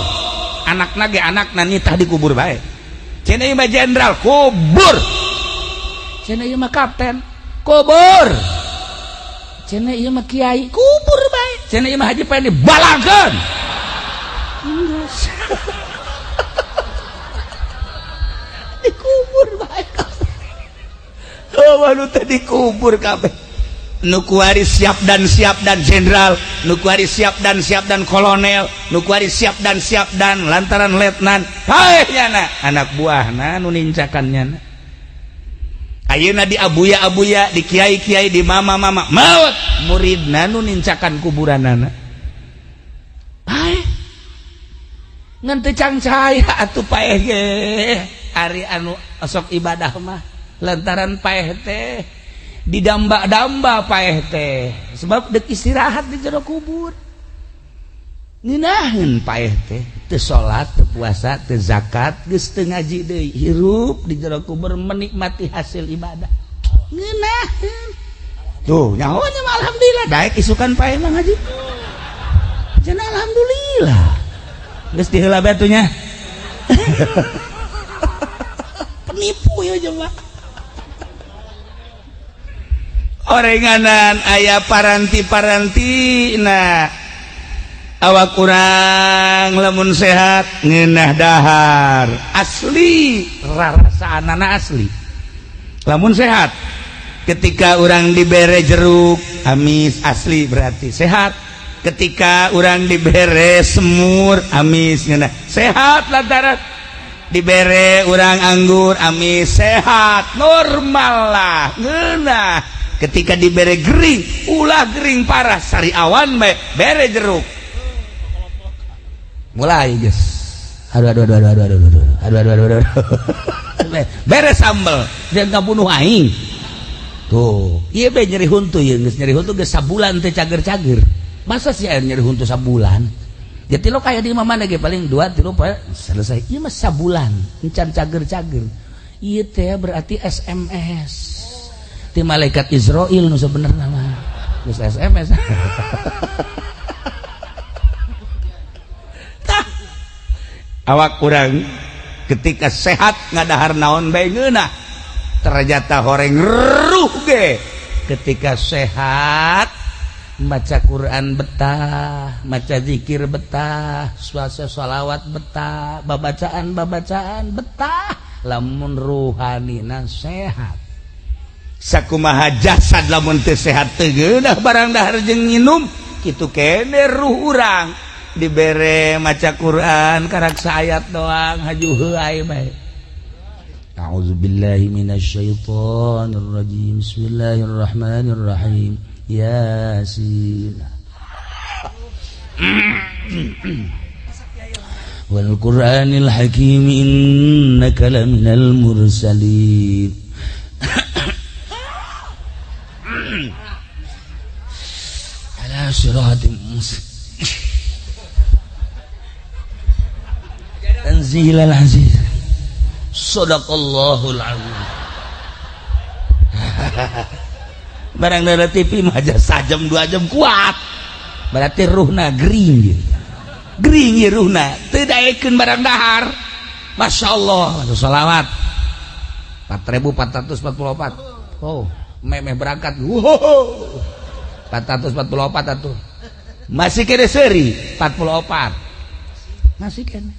Anakna ge anakna nitah dikubur bae. Cenah ieu mah jenderal, kubur. Cenah ieu mah kapten, kubur. Cenah ieu mah kiai, kubur bae. Cenah ieu mah haji pae dibalangkeun. Dikubur bae kabeh. Oh, anu teh dikubur kabeh. Nu kuari siap dan jenderal, nu kuari siap dan kolonel, nu kuari siap dan lantaran letnan. Paeh nyana anak buahna nu nincakan nyana. Ayeuna di abuya-abuya, di kiai-kiai, di mama-mama, maut muridna nu nincakan kuburanana. Paeh. Ngan teu cangcaya atuh paeh ge. Ari anu osok ibadah mah lantaran paeh teh didamba-damba paeh teh sebab dek istirahat di jero kubur. Ngeunaheun paeh teh teu salat, teu puasa, teu zakat, geus teu ngaji deui, hirup di jero kubur menikmati hasil ibadah. Ngeunaheun. Tuh, nyaho nya mah alhamdulillah daek isukan paeh mah ngaji. Cenah alhamdulillah. Geus diheula bae atuh nya. Penipu ya jelema. Orenganan aya paranti-paranti nah awak kurang lamun sehat ngeunah dahar asli rarasaanana asli lamun sehat ketika urang dibere jeruk amis asli berarti sehat, ketika urang dibere semur amis ngeunah sehat, lantaran dibere urang anggur amis sehat normal lah ngeunah. Ketika dibere gering ulah gering parah sariawan bae bere jeruk mulai guys, aduh aduh aduh aduh aduh aduh aduh aduh aduh aduh beres sambel dia nggak bunuh aing tuh iya be nyeri huntu ya geus nyeri huntu geus sabulan teh cager-cager masa sih air nyeri huntu sabulan jadi lo kayak di mana ge paling 2 3 poe selesai ieu mah sabulan encan cager-cager ieu teh berarti SMS ti malaikat Israil nu sebenarna mah geus SMS. Awak kurang ketika sehat ngadahar naon bae ngeunah ternyata horeng ruh ge ketika sehat maca Quran betah, maca zikir betah, suasa sholawat betah, babacaan-babacaan betah lamun ruhanina sehat. Sakumaha jasad lamun teu sehat teu geunah barang dahar jeung nginum kitu kene ruh urang dibere maca Quran karak saayat doang haju heuay bae. A'udzubillahi minasyaitonir rajim. Bismillahirrahmanirrahim. Yasin. Wal Qur'anil Hakim innaka laminal mursalin. Ala siratim mustaqim. Tanzilal aziz. Sadaqallahul azim. Barang dari TV mah aja sajam 2 jam kuat. Berarti ruhna gering. Gering ieu ruhna. Teu daekeun barang dahar. Masyaallah, sholawat. 4444. Oh, memeh berangkat. Wow. 444 atuh. Masih kene seuri 44. Masih kene.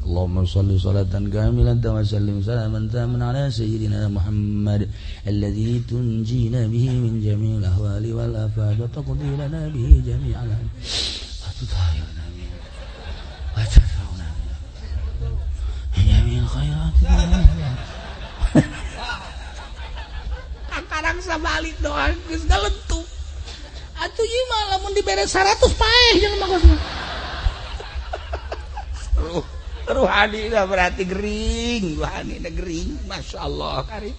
Allahumma shalli salatan kamilatan wa sallim salaman taman ala sayyidina Muhammad alladzi tunjina bihi min jami'il ahwali wal afat wa taqdi lana bihi jami'al wa tutahhirna bihi wa tarfa'una bihi jami'il khairat. Kakarang sabalik doang geus galentu. Atuh ieu mah lamun dibere 100 paeh jelema mah. Ruhani dah berarti gering, ruhani dah gering, masya Allah kari.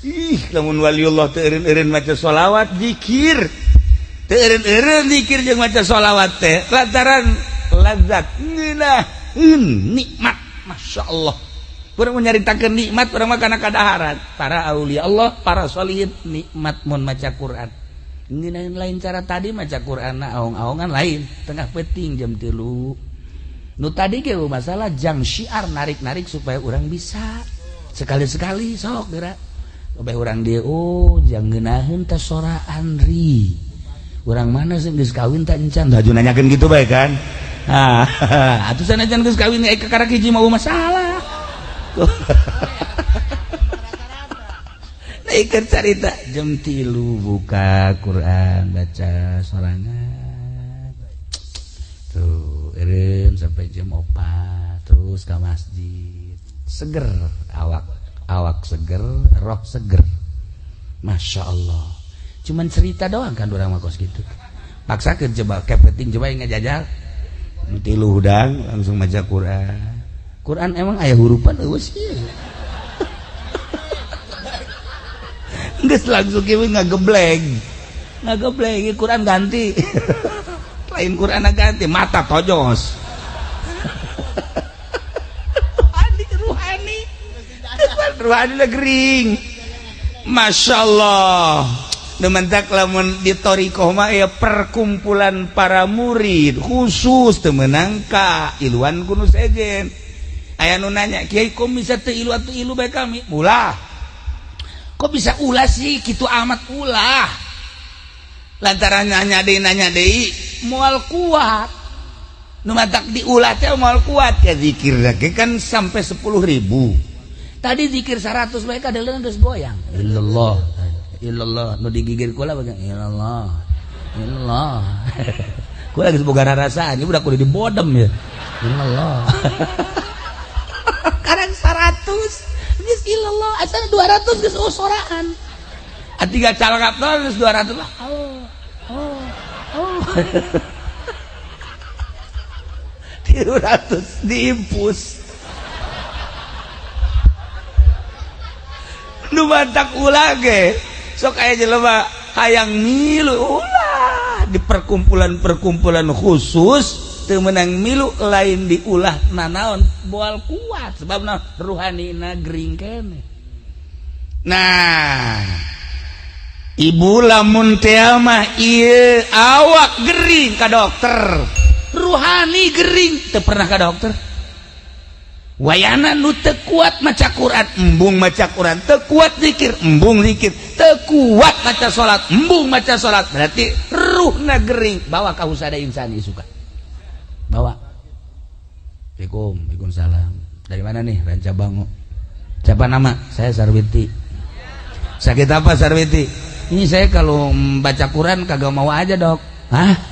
Ih, lamun waliullah teu eureun-eureun maca sholawat zikir, teu eureun-eureun zikir jeung maca sholawat teh lantaran lazat ngeunaheun nikmat, masya Allah. Urang nyaritakeun nikmat urang mah kana kadaharan. Para aulia Allah, para sholihin nikmat mun maca Quran. Ngeunaheun lain cara tadi maca Quran aong-aongan lain, tengah peuting jam 3. Nu tadi ge masalah jang syiar narik-narik supaya orang bisa sekali-sekali sok geura obeh urang dieu oh jang ngeunaheun teh sora Andri urang mana sih geus kawin teh encan haju nanyakeun kitu bae kan ah atuh sanajan geus kawin ka karak hiji mau masalah. Nah, carita jam 3 buka Quran baca sorangan tuh eureun sampai jam 4 terus ke masjid seger awak awak seger roh seger Masya Allah. Cuman cerita doang kan orang mah kos gitu paksakeun coba kepeting coba yang ngajajal tilu hudang langsung maca Quran. Quran emang aya hurupan eueuh sih. Geus langsung kieu ngagebleng. Ngagebleng Quran ganti. Lain Quran ganti mata tojos. Ruhani ruhani lah gering. Masya Allah. Dementak lamun di thoriqoh mah ya perkumpulan para murid khusus teu meunang ka iluan ku nu sejen. Aya nu nanya, "Kiai kok bisa teu ilu atuh ilu bae kami?" Ulah. Kok bisa ulah sih kitu amat ulah. Lantaran nanya deui moal kuat. Nu matak diulah teh moal kuat ya zikir lagi kan sampai 10.000. Tadi zikir 100 bae kadeuleun geus goyang. Illallah. Illallah nu digigir kula bagian illallah. Illallah. Kula geus boga rarasaan, ieu budak kudu dibodem ya. Illallah. Karang 100 geus illallah, asal 200 geus usoraan. Atiga calangap geus 200 lah. Oh. Oh. Oh. 300 diimpus. Nu mantak ulah ge. Sok aya jelema hayang milu ulah di perkumpulan-perkumpulan khusus teu meunang milu lain diulah nanaon moal kuat sebabna ruhanina gering keneh. Nah, ibu lamun teh mah ieu awak gering ka dokter, ruhani gering teu pernah ka dokter. Wayana nu teu kuat maca Quran, embung maca Quran, teu kuat zikir, embung zikir, teu kuat maca salat, embung maca salat. Berarti ruhna gering. Bawa ka husada insani suka. Bawa. Assalamualaikum, waalaikumsalam. Dari mana nih? Ranca Bango. Siapa nama? Saya Sarwiti. Sakit apa Sarwiti? Ini saya kalau baca Quran kagak mau aja, Dok. Hah?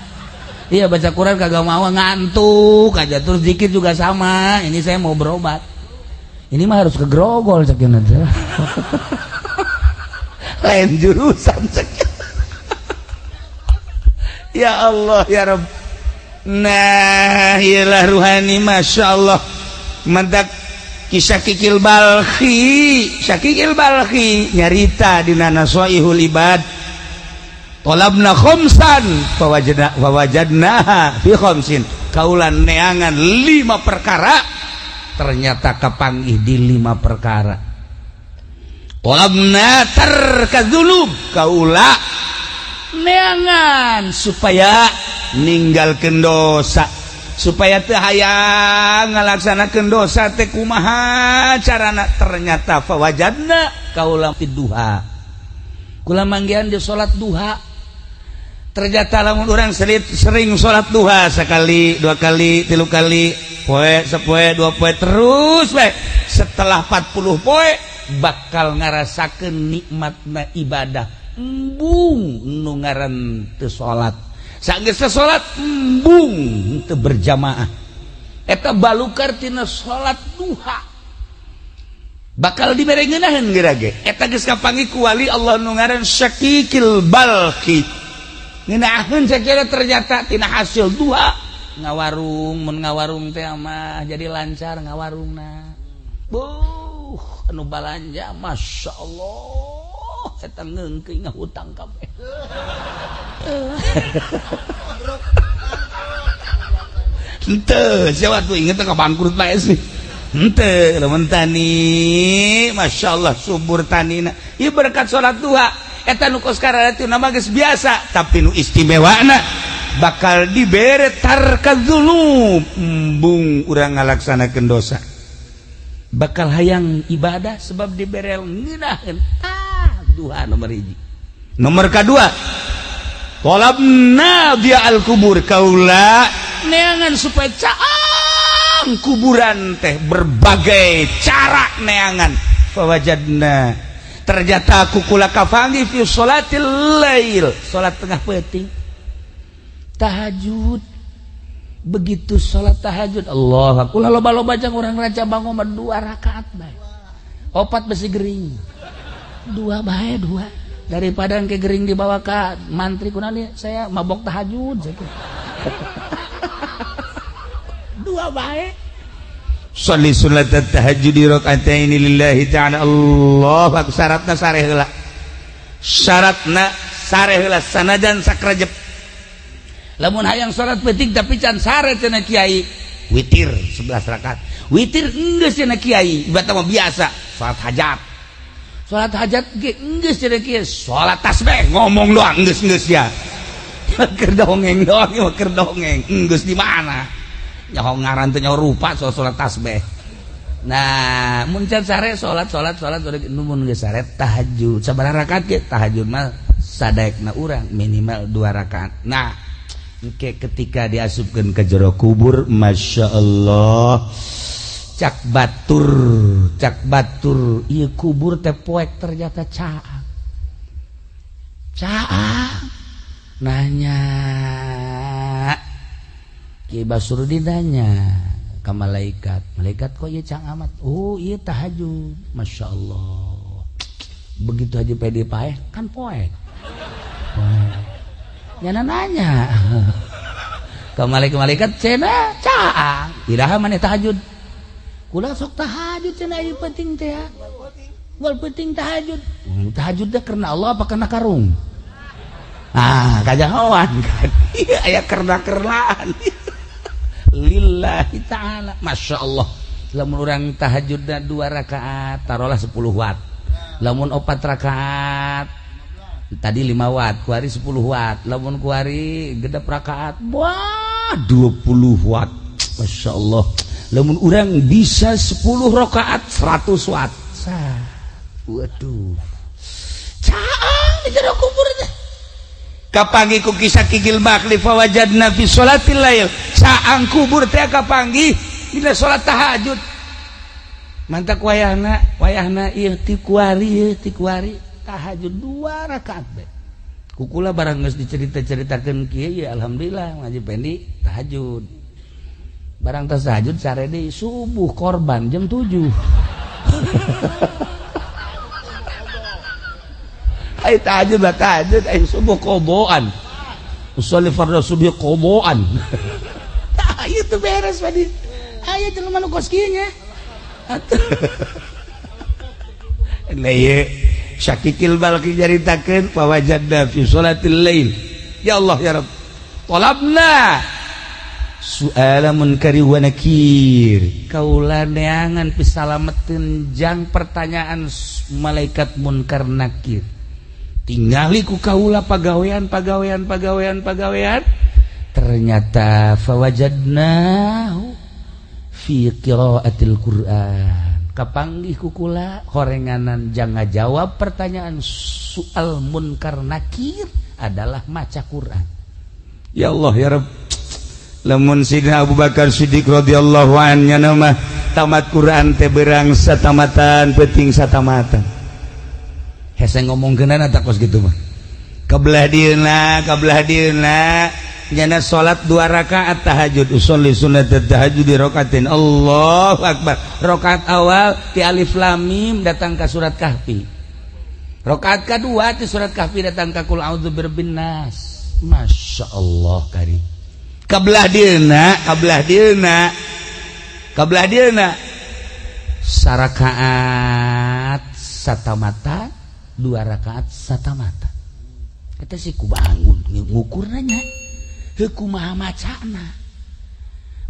Iya baca Quran kagak mau, ngantuk aja. Terus zikir juga sama. Ini saya mau berobat. Ini mah harus ke Grogol sakieu aja. Lain jurusan sakieu. Ya Allah ya Rabb. Nah, iyalah ruhani Masya Allah. Mantak kisah Kikil Balkhi, Syakikil Balkhi nyarita dina Nasaihul Ibad. Tolabna khamsan fawajadna fawajadnaha fi khamsin. Kaulan neangan 5 perkara ternyata kapanggih di 5 perkara. Tolabna tarkadzunub, kaula neangan supaya ninggalkeun dosa, supaya teu hayang ngalaksanakeun dosa teh kumaha carana, ternyata fawajadna kaula fi duha. Kula manggihan di salat duha. Ternyata lamun urang sering salat duha sekali, dua kali, tilu kali, poe, sepoe, dua poe terus bae. Setelah 40 poe bakal ngarasakeun nikmatna ibadah. Embung nu ngaran teu salat. Sageus salat embung teu berjamaah. Eta balukar tina salat duha. Bakal dibere ngeunaheun geura ge. Eta geus kapanggih ku wali Allah nu ngaran Syakikil Balkhi. Ngeunaheun sakira ternyata tina hasil duha ngawarung, mun ngawarung teh mah jadi lancar ngawarungna. Buh, anu balanja Masya Allah eta ngeungkeun ngahutang kabeh. Henteu, sia atuh inget ka bangkrut bae sih. Henteu, lamun tani Masya Allah subur tanina. Ieu berkat salat duha. Eta nu kos kararatu nama geus biasa, tapi nu istimewana bakal dibere tarkadzunub, embung urang ngalaksanakeun dosa. Bakal hayang ibadah sebab dibere ngeunaheun. Ah, duha nomor 1. Nomor kedua, tolabna dia al-kubur, kaula neangan supaya caang kuburan teh berbagai cara neangan. Fawajadna, ternyata aku kula kafangi fi sholatil lail, salat tengah peuting, tahajud. Begitu salat tahajud, Allah kula loba-loba jang urang Ranca Bango mah 2 rakaat bae. 4 besi gering. 2 bae 2. Daripada engke gering dibawa ka mantri kunaon saya mabok tahajud sakitu. 2 bae. Sholli sunat tahajud raka'ataini lillahi ta'ala. Allah akbar. Syaratna sareh heula. Syaratna sareh heula sanajan sakrejep. Lamun hayang salat peuting tapi can sare cenah kiai, witir 11 rakaat. Witir enggeus cenah kiai, ibarat mah biasa salat hajat. Salat hajat ge enggeus cenah kiai, salat tasbih ngomong doang enggeus-enggeus ya. Keur dongeng doang, keur dongeng. Enggeus di mana? Nyaho ngaran teh nyaho rupa soal salat tasbih. Nah, mun can sare salat salat salat mun geus sare tahajud. Sabaraha rakaat ge? Tahajud mah sadaekna urang minimal 2 rakaat. Nah, engke ketika diasupkeun ke jero kubur, Masya Allah, cak batur ieu kubur teh poek ternyata caang. Caang nanya Ki Basrudin nanya ka malaikat, malaikat kok ieu caang amat? Oh, ieu tahajud. Masya Allah. Begitu aja pede paeh kan poek. Poek. Nyana nanya ke malaikat-malaikat cenah caang iraha maneh tahajud? Kula sok tahajud cenah ieu penting teh ya. Wal penting tahajud. Tahajud teh karena Allah apa karena karung? Ah, kajahoan kan. Iya aya kerna-kernaan. Lillahi ta'ala. Masya Allah. Lamun urang tahajudna 2 rakaat taruhlah 10 watt. Lamun 4 rakaat tadi 5 watt, kuari 10 watt. Lamun kuari gedap rakaat, wah 20 watt. Masya Allah. Lamun urang bisa 10 rakaat 100 watt. Sah. Waduh. Caang di jero kubur teh. Kapanggih ku kisah kigil bakli fawajadna fi sholatil lail. Caang kubur teh kapanggih dina salat tahajud. Mantak wayahna, wayahna ieu ti kuari, ti kuari tahajud 2 rakaat be. Kukula barang geus dicerita-ceritakeun kieu ya alhamdulillah ngaji pendi tahajud. Barang tas tahajud sare deui subuh korban jam 7. Ai tahajud lah tahajud ai subuh qoboan. Usolli fardhu subuh qoboan. Tah ieu teu beres padi. Aya jelema nu kos kieu nya. Lah ieu Syakikil Balki nyaritakeun fawajadna fi sholatil lail. Ya Allah ya Rabb. Talabna su'ala munkari wa nakir. Kaula neangan pisalameteun jang pertanyaan malaikat munkar nakir. Tingali ku kaula pagawean pagawean pagawean pagawean. Ternyata fawajadnahu fi qiraatil Qur'an. Kapanggih kukula horenganan jangan jawab pertanyaan soal munkar nakir adalah maca Quran. Ya Allah ya Rabb. Lamun Sidina Abu Bakar Siddiq radhiyallahu anhu mah tamat Quran teh berang satamatan peuting satamatan. Hese ngomongkeunana tak kos kitu mah. Kabelah dieuna, kabelah dieuna nyana salat 2 rakaat tahajud, usolli sunat tahajud di rakaatin. Allahu akbar. Rakaat awal ti alif lam mim datang ka surat Kahfi. Rakaat kedua ti surat Kahfi datang ka qul a'udzu birabbin nas. Masya Allah kari. Kabelah dieuna, kabelah dieuna. Kabelah dieuna sarakaat satamata, 2 rakaat satamata. Kita sih ku bangun ngukur nanya. Kumaha macana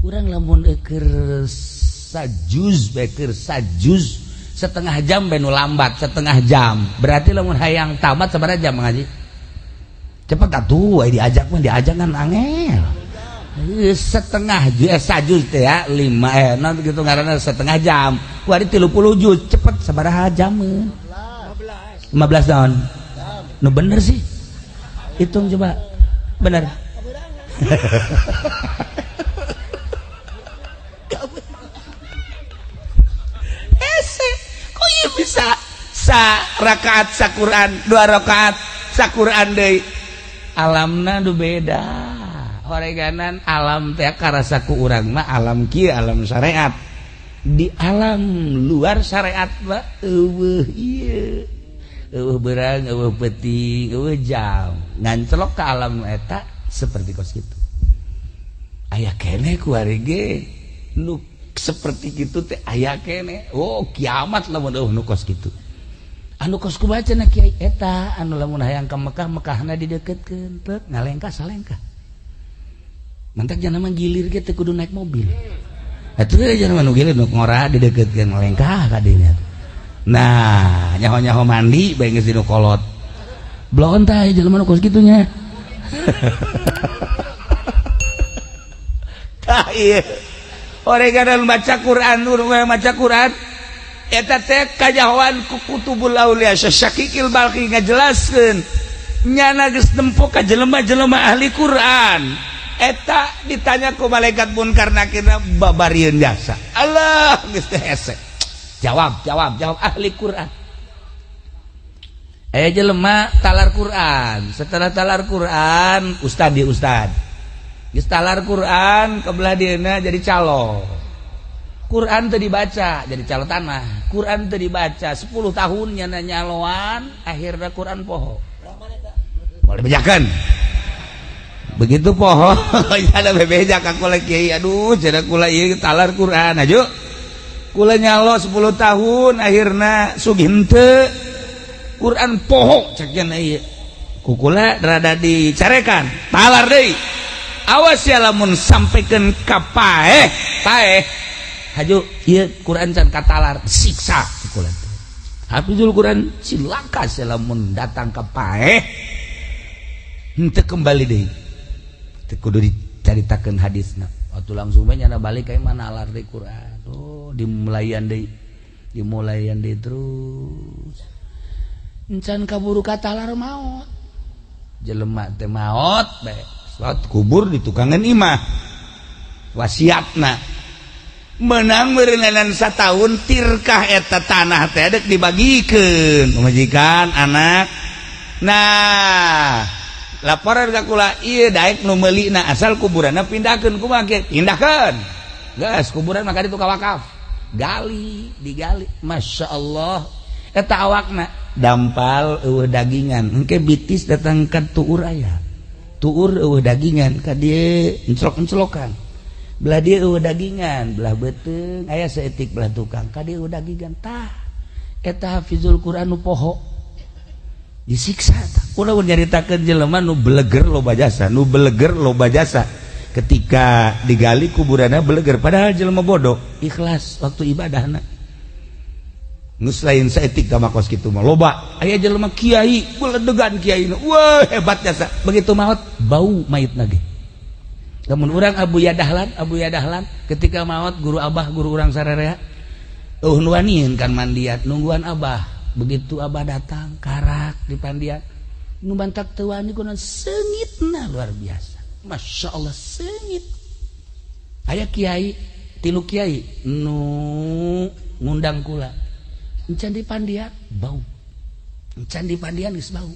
urang lamun keur sajuz beker sajuz setengah jam benu lambat setengah jam berarti lamun hayang tamat sabaraha jam ngaji cepet atuh diajak mah diajak kan angel setengah sajuz teh ya 5 naon kitu ngaranna setengah jam kuari 30 juz cepet sabaraha jam 15 tahun nu bener sih hitung coba bener. Ese, kok ieu bisa sa rakaat sa Quran, 2 rakaat sa Quran deui. Alamna nu beda. Horeganan alam teh karasa ku urang mah alam kieu alam syariat. Di alam luar syariat mah eueuh ieu. Eueuh beurang, eueuh peuting, eueuh jam. Ngancelok ka alam eta seperti kos gitu. Aya kene ku ari ge nu seperti gitu teh aya kene. Oh, kiamat lamun eueuh nu kos kitu. Anu kos kumaha cenah kiai eta anu lamun hayang ka Mekah, Mekahna dideukeutkeun, teu ngalengkah salengkah. Mantak jangan mah gilir ge teu kudu naik mobil. Atuh jangan mah nu gilir nu ngora dideukeutkeun ngelengkah ka dinya. Nah, nyaho-nyaho mandi bae geus dinu kolot. Bloon tah jelema nu kos kitu nya. Tah ieu. Oreganan baca Quran, maca Quran eta teh kajahoan ku kutubul aulia Syakikil Balki ngajelaskeun nyana geus nempo ka jelema-jelema ahli Quran eta ditanya ku malaikat munkar nakir babarieun jasa. Allah geus teh hese. Jawab jawab jawab ahli Quran. Aya jelema talar Quran, setelah talar Quran ustad di ustad. Geus talar Quran kebelah dieuna jadi calo. Quran teu dibaca jadi calo tanah. Quran teu dibaca 10 tahun nyana nyaloan akhirna Quran poho. Boleh bejakeun. Begitu poho ada bebeja ka kula kiai, aduh cenah kula ieu talar Quran aju. Kula nyalo 10 tahun akhirna sugih henteu. Quran poho cek cenah ieu. Ku kula rada dicarekan, talar deui. Awas ya lamun sampaikan ka paeh, paeh. Haju ieu Quran can katalar siksa kula teh. Hafizul Quran cilaka lamun datang ka paeh henteu kembali deui. Teu kudu dicaritakeun hadisna. Atuh langsung bae nyana balik ka mana alar deui Quran. Oh, dimulayan deui. Dimulayan deui terus. Encan kaburu katalar maot. Jelema teh maot bae. Salat kubur di tukangan imah wasiatna menang meureunan satahun tirkah eta tanah teh dek dibagikeun pamajikan anak. Nah laporan ka kula ieu daek nu meulina asal kuburanna pindahkeun kumaha ge pindahkeun geus kuburan maka ditu ka wakaf gali digali masyaallah eta awakna dampal eueuh dagingan engke bitis datang ka tuur aya tuur eueuh dagingan ka dieu enclok-enclokan belah dieu eueuh dagingan belah beuteung aya saeutik belah tukang ka dieu eueuh dagingan tah eta hafizul Quran nu poho disiksa tah kula nyaritakeun jelema nu beleger loba jasa nu beleger loba jasa ketika digali kuburanna beleger padahal jelema bodoh ikhlas waktu ibadahna geus lain saeutik ka makos kitu mah loba aya jelema kiai beledegan kiai wah hebat jasa begitu maot bau mayitna ge lamun urang Abu Yadahlan ketika maot guru abah guru urang sararea eueuh nu wanian kan mandian nungguan abah begitu abah datang karak di pandian nu bantak teu wani kunaon seungitna luar biasa Masya Allah seungit aya kiai tilu kiai nu ngundang kula encan di pandian bau encan di pandian geus bau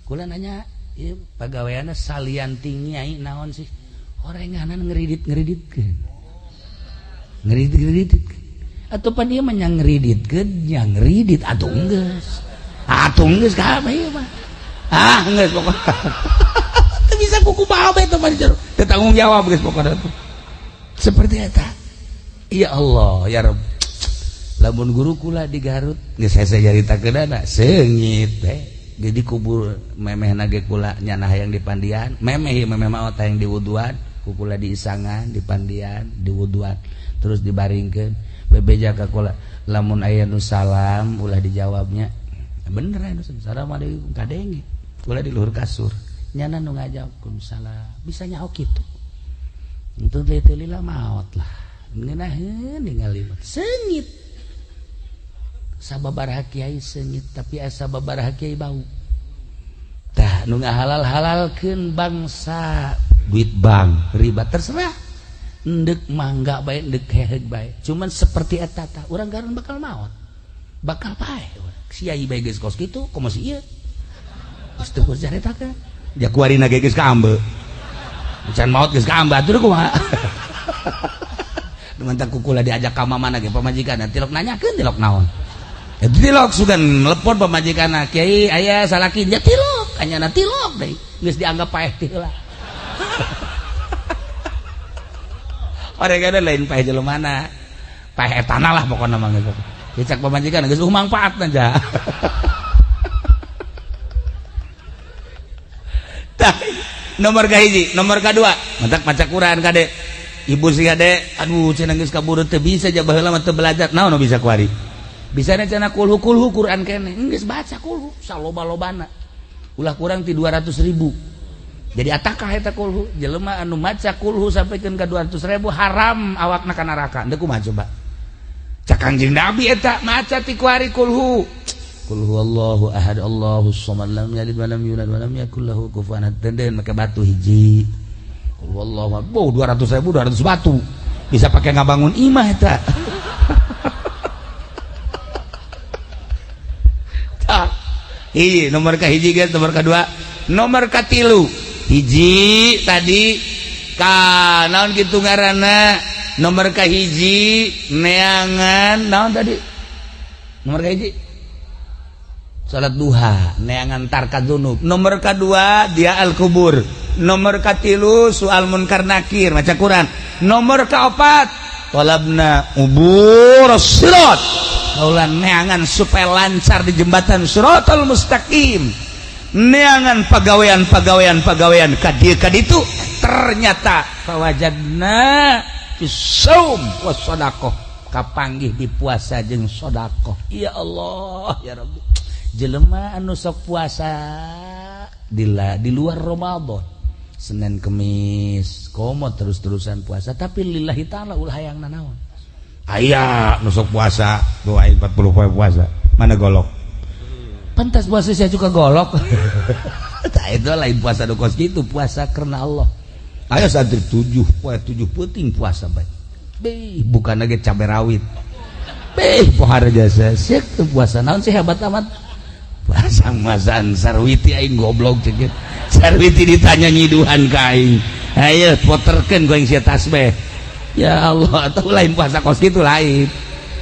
kula nanya ieu pagaweanna salian ti nyai naon sih orenganan ngeridit-ngeriditkeun ngeridit-ngeriditkeun atuh pan ieu mah nya ngeriditkeun nya ngeridit atuh geus kabeh ieu mah ah geus pokona teu bisa kukumaha bae teh mah jero teu tanggung jawab geus pokona tuh seperti eta ya Allah ya Rabb lamun guru kula di Garut geus hese nyaritakeunana seungit teh jadi kubur memehna ge kula nyana hayang di pandian memeh memeh maot hayang diwuduan ku kula diisangan di pandian diwuduan terus dibaringkeun bebeja ka kula lamun aya nu salam ulah dijawabnya bener aya nu assalamualaikum kadenge kula di luhur kasur nyana nu ngajawab salam bisa nyaho kitu entu teh lila maot lah ngeunaheun ningali seungit sababaraha kiai seungit tapi asa sababaraha kiai bau tah nu ngahalal-halalkeun bangsa duit bank riba terserah endek mangga bae endek heheug bae cuman seperti eta tah urang garun bakal maot bakal paeh kiai bae geus kos kitu komo si ieu geus teu kudu caritakeun ja kuarina ge geus kaambe can maot geus kaambe atuh kumaha mantak kukula diajak ka mamana ge pamajikan tilok nanyakeun tilok naon tilok sugan telepon pamajikan kiai aya salaki nya tilok anyana tilok deui geus dianggap paeh teh heula oregana lain paeh jelemana paeh etana lah pokona mah geus dicak pamajikan geus mangfaatna ja tah Nomor kahiji, nomor kadua, matak maca Quran kade. Ibu sih kade, aduh cenah geus kaburu teu bisa ja baheula mah teu belajar. Naon nu bisa kuari? Bisana cenah kulhu kulhu Quran keneh. Geus baca kulhu saloba-lobana. Ulah kurang ti 200.000. Jadi atakah eta kulhu? Jelema anu maca kulhu sampikeun ka 200.000 haram awakna ka neraka. Deuk kumaha coba? Cak Kangjeng Nabi eta maca ti kuari kulhu. Qul huwallahu ahad Allahus samad lam yalid wa lam yulad wa lam yakul lahu kufuwan ahad. Den make batu hiji. Qul huwallahu ahad. Oh, 200.000 200 batu. Bisa pakai ngabangun imah eta. Tah. Hiji nomor ka hiji guys, nomor kadua, nomor katilu. Hiji tadi ka naon kitu ngaranna? Nomor ka hiji neangan naon tadi? Nomor ka hiji salat duha neangan tarka dzunub. Nomor kedua dia al kubur. Nomor katilu soal munkar nakir maca Quran. Nomor keempat talabna ubur sirat. Kaula neangan supaya lancar di jembatan siratal mustaqim. Neangan pagawean-pagawean-pagawean ka dieu ka ditu ternyata fawajadna fis shaum was sadaqah. Kapanggih di puasa jeung sedekah. Ya Allah ya Rabbi. Jelema anu sok puasa di luar Ramadan Senin Kemis komo terus-terusan puasa tapi lillahi ta'ala ulah hayang nanaon. Aya nu sok puasa doa 40 poe puasa mana golok pantas puasa saya juga golok. Tah itu lain puasa nu kos kitu, puasa karena Allah. Aya santri 7 poe 7 peuting puasa bae. Beh bukan lagi cabe rawit. Beh pohara jasa sieuk teu puasa naon sih hebat amat. Puasa masan Sarwiti aing goblok ceuk. Sarwiti ditanya nyiduhan ka aing. Ayo poterkeun ku aing sia tasbih. Ya Allah, atau lain puasa kos kitu lain.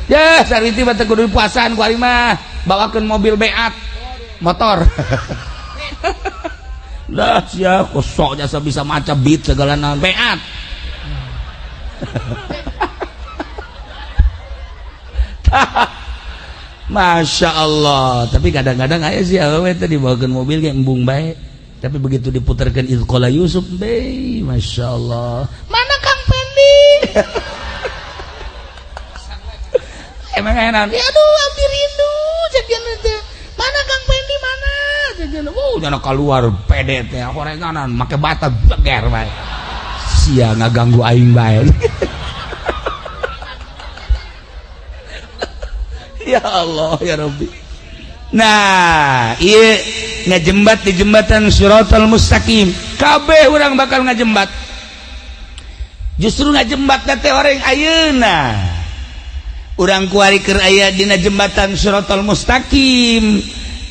Ya Sarwiti mah teu kudu puasaan ku aing mah. Bawakeun mobil beat motor. Lah sia kosok jasa bisa maca beat segala naon beat. Masya Allah. Tapi kadang-kadang aya sih awewe teh dibawakeun mobil ge embung bae. Tapi begitu diputarkeun Izqala Yusuf, be, Masya Allah. Mana Kang Pendi? Emang aya naon? Ya aduh abdi rindu jajan teh. Mana Kang Pendi mana? Jajan. Oh, jana keluar pede teh horenganan make bata beger bae. Sia ngaganggu aing bae. Ya Allah ya Rabbi. Nah, ieu ngajembat di jembatan Siratal Mustaqim. Kabeh urang bakal ngajembat. Justru ngajembat teh orang ayeuna. Urang kuari keur aya dina jembatan Siratal Mustaqim.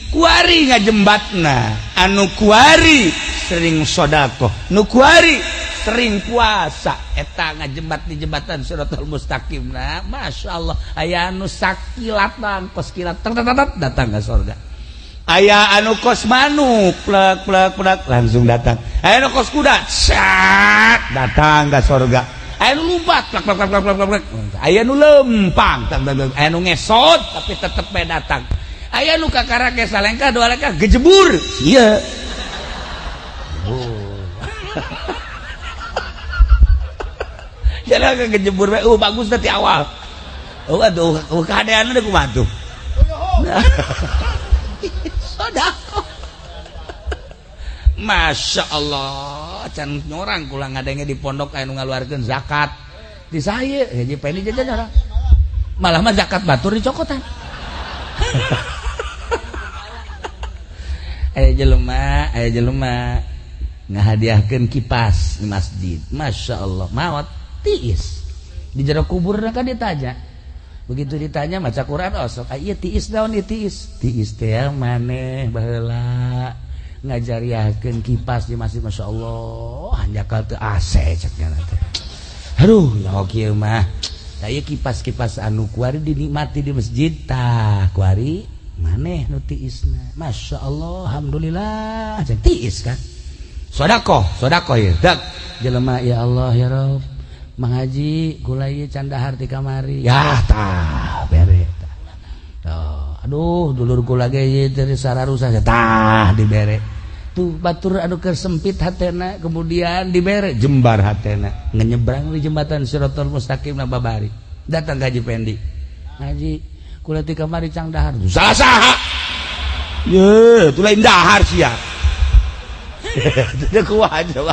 Kuari ngajembatna, anu kuari sering sedekah, nu kuari sering puasa. Eta ngajembat di jembatan Siratal Mustaqim. Nah, Masya Allah, aya anu sakilatan kos kilat datang ke surga. Aya anu kos manuk plek plek plek langsung datang. Aya anu kos kuda cat datang ke surga. Aya anu lompat plek plek plek plek plek. Aya anu lempang, aya anu ngesot tapi tetep bae datang. Aya nu kakara ge salengkah dua lengkah gejebur. Ieu. Oh. Jalan ke gejebur bae, bagus teh ti awal. Oh aduh, kahadeanna deui kumaha tuh. Sedekah. Masya Allah, can nyorang kula ngadenge di pondok aya nu ngaluarkeun zakat. Di saya, hiji peni jajan orang. Malah mah zakat batur dicokotan. Aya jelema ngahadiahkeun kipas di masjid. Masya Allah, maot tiis. Di jero kuburna kan ditanya. Begitu ditanya maca Quran osok, ieu tiis naon ieu tiis? Tiis teh maneh baheula ngajariahkeun kipas di masjid. Masya Allah, hanjakal teu AC cek nya teh. Aduh, nyaho kieu mah. Tah ieu kipas-kipas anu kuari dinikmati di masjid tah kuari maneh nu tiisna. Masya Allah, alhamdulillah cek tiis kan. Sedekah, sedekah ieu. Dak jelema ya Allah ya Rabb. Mang Haji gula ieu can dahar ti kamari. Ya tah bere tah. Tuh, aduh dulur kula ge ieu teh sararusa tah dibere. Tuh batur anu keur sempit hatena kemudian dibere jembar hatena ngenyebrang di jembatan Siratal Mustaqim na babari. Datang ka Haji Pendi. Haji kula ti kamari cang dahar. Salah saha? Ye, tu lain dahar sia. Teu kuat coba.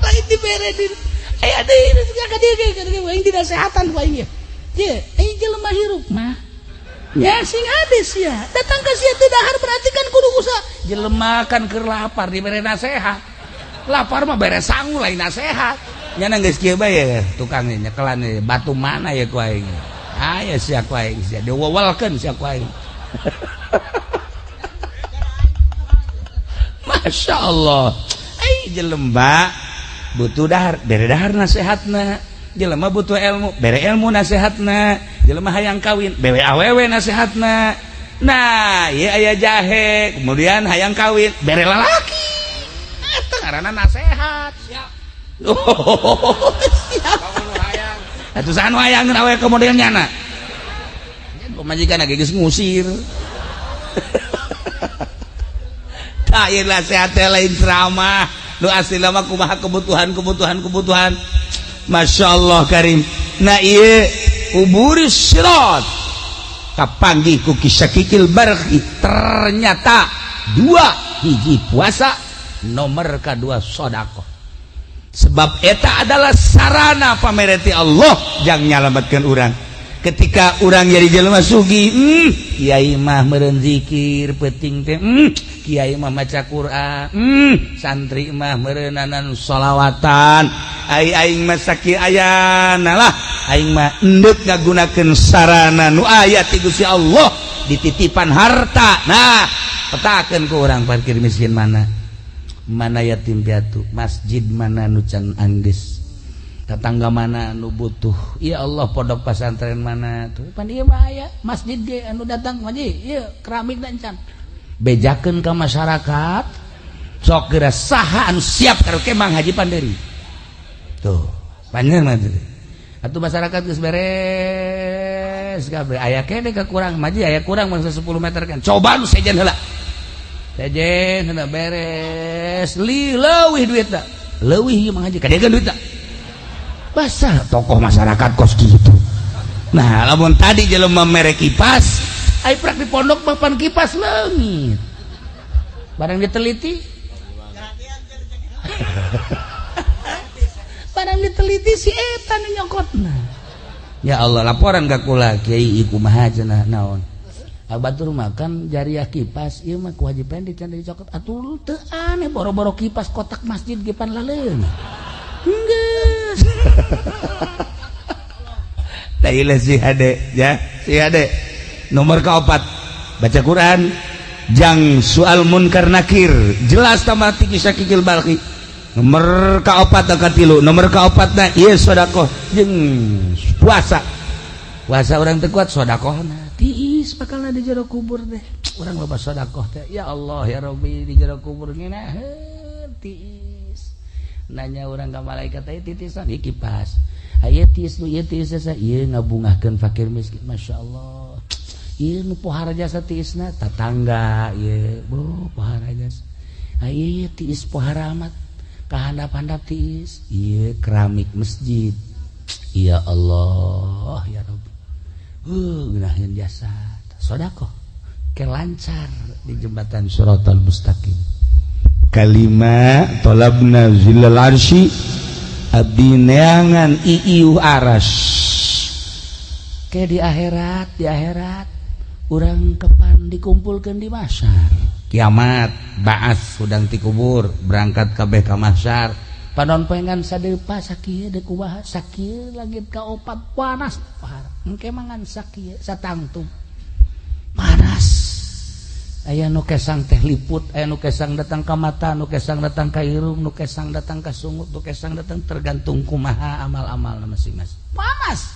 Lain dibere di aya deui ka dieu aing dinasehatan ku aing ye. Ye, aing jelema hirup mah. Ya sing hade sia. Datang ka sia teu dahar berarti kan kudu usaha. Jelema kan keur lapar dibere nasehat. Lapar mah bere sangu lain nasehat. Nya geus kieu bae tukang nyekelan batu mana ya ku aing. Aya sia ku aing sia diwewelkeun sia ku aing. Masya Allah. Ai jelema butuh dahar, bere dahar nasehatna. Jelema butuh ilmu, bere ilmu nasehatna. Jelema hayang kawin, bere awewe nasehatna. Nah, ieu aya jahe, kemudian hayang kawin, bere lalaki. Eta ngaranna nasehat. Siap. Oh, siap. Atuh saha nu hayangeun awewe ka model nyana? Pemajikan lagi geus ngusir. Tah ieu nasihat lain ceramah. Nu asli mah kumaha kebutuhan. Masya Allah karim. Nah ieu uburis sirat kapanggih ku kisakikil barhi. Ternyata dua hiji puasa, nomor kedua sedekah. Sebab eta adalah sarana pamereti Allah jang nyalametkeun urang. Ketika urang jadi jelema sugih, kiai mah meureun zikir peuting teh, kiai mah maca Quran, santri mah meureunanan sholawatan. Ai aing mah sakieu ayana lah, aing mah endek ngagunakeun sarana nu aya ti Gusti Allah dititipan harta. Nah, petakeun ku urang parkir miskin mana? Mana yatim piatu, masjid mana nu can anggeus. Tetangga mana anu butuh, ya Allah pondok pesantren mana tuh pan ieu mah aya masjid ge anu datang mah ieu keramik dan can bejakeun ka masyarakat sok geura saha anu siap karaoke Mang Haji Panderi tuh panjang mah teh atuh masyarakat geus beres kabeh aya keneh kekurang mah aya kurang mangsa 10 meter kan coba nu sejen heula sejen heula beres li leuwih duitna leuwih ieu Mang Haji kadegan duitna basah tokoh masyarakat kos gitu. Nah, lamun tadi jelema mere kipas, ai prak di pondok mah pan kipas leungit. Barang diteliti. Barang diteliti si eta nu nyokotna. Ya Allah, laporan ka kula kiai kumaha cenah naon. Batur makan jariah kipas, ieu mah kewajiban dican dicokot. Atuh teu aneh boro-boro kipas kotak masjid ge pan laleung. Enggeus. Tailah si hade ya, si hade. Nomor keempat, baca Quran, jang soal munkar nakir, jelas tambah tinggi sakikil balki. Nomor keempat katilu, nomor keempatna ieu sedekah jeung puasa. Puasa orang teu kuat sedekahna. Tiis bakalna di jero kubur teh. Urang loba sedekah teh. Ya Allah ya Rabbi di jero kubur ngeunaheun tiis. Nanya orang ke malaikat teh titisan ieu kipas. Aya tiis nu ieu tiis jasa ieu ngabungahkeun fakir miskin. Masya Allah. Ieu nu pohara jasa tiisna tatangga ieu bo pohara jasa. Aya ieu tiis pohara amat. Kahandap-handap tiis ieu keramik masjid. Ya Allah ya Rabbi. Ngeunaheun jasa. Sedekah ke lancar di jembatan Siratal Mustaqim. Kalima talabna zillal arsy abdi neangan iiu aras ke di akhirat urang kapan dikumpulkeun di mahsyar kiamat baas hudang ti kubur berangkat kabeh ka mahsyar panon poengan sadeupa sakieu deuk kumaha sakieu langit ka opat panas pahar engke mangan sakieu satangtung panas. Aya nu kesang teh liput, aya nu kesang datang ka mata, nu kesang datang ka irung, nu kesang datang ka sungut, nu kesang datang tergantung kumaha amal-amal masing-masing. Panas.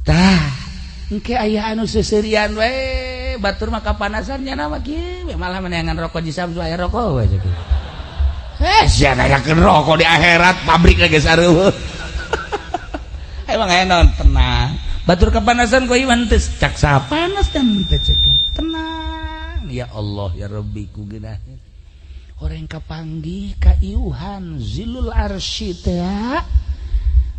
Tah, engke aya anu seuseurian we, batur mah kapanasan nya mah kieu, malah meneangan rokok di Samsu aya rokok we kitu. Sia nanyakeun rokok di akhirat pabrik geus areueuh. Emang aya naon tenang. Batur kapanasan ku ieu teu cak saha panas dan teu cek. Tenang. Ya Allah ya Rabbi ku geunaheun horeng kapanggih ka iuhan zilul arsy teh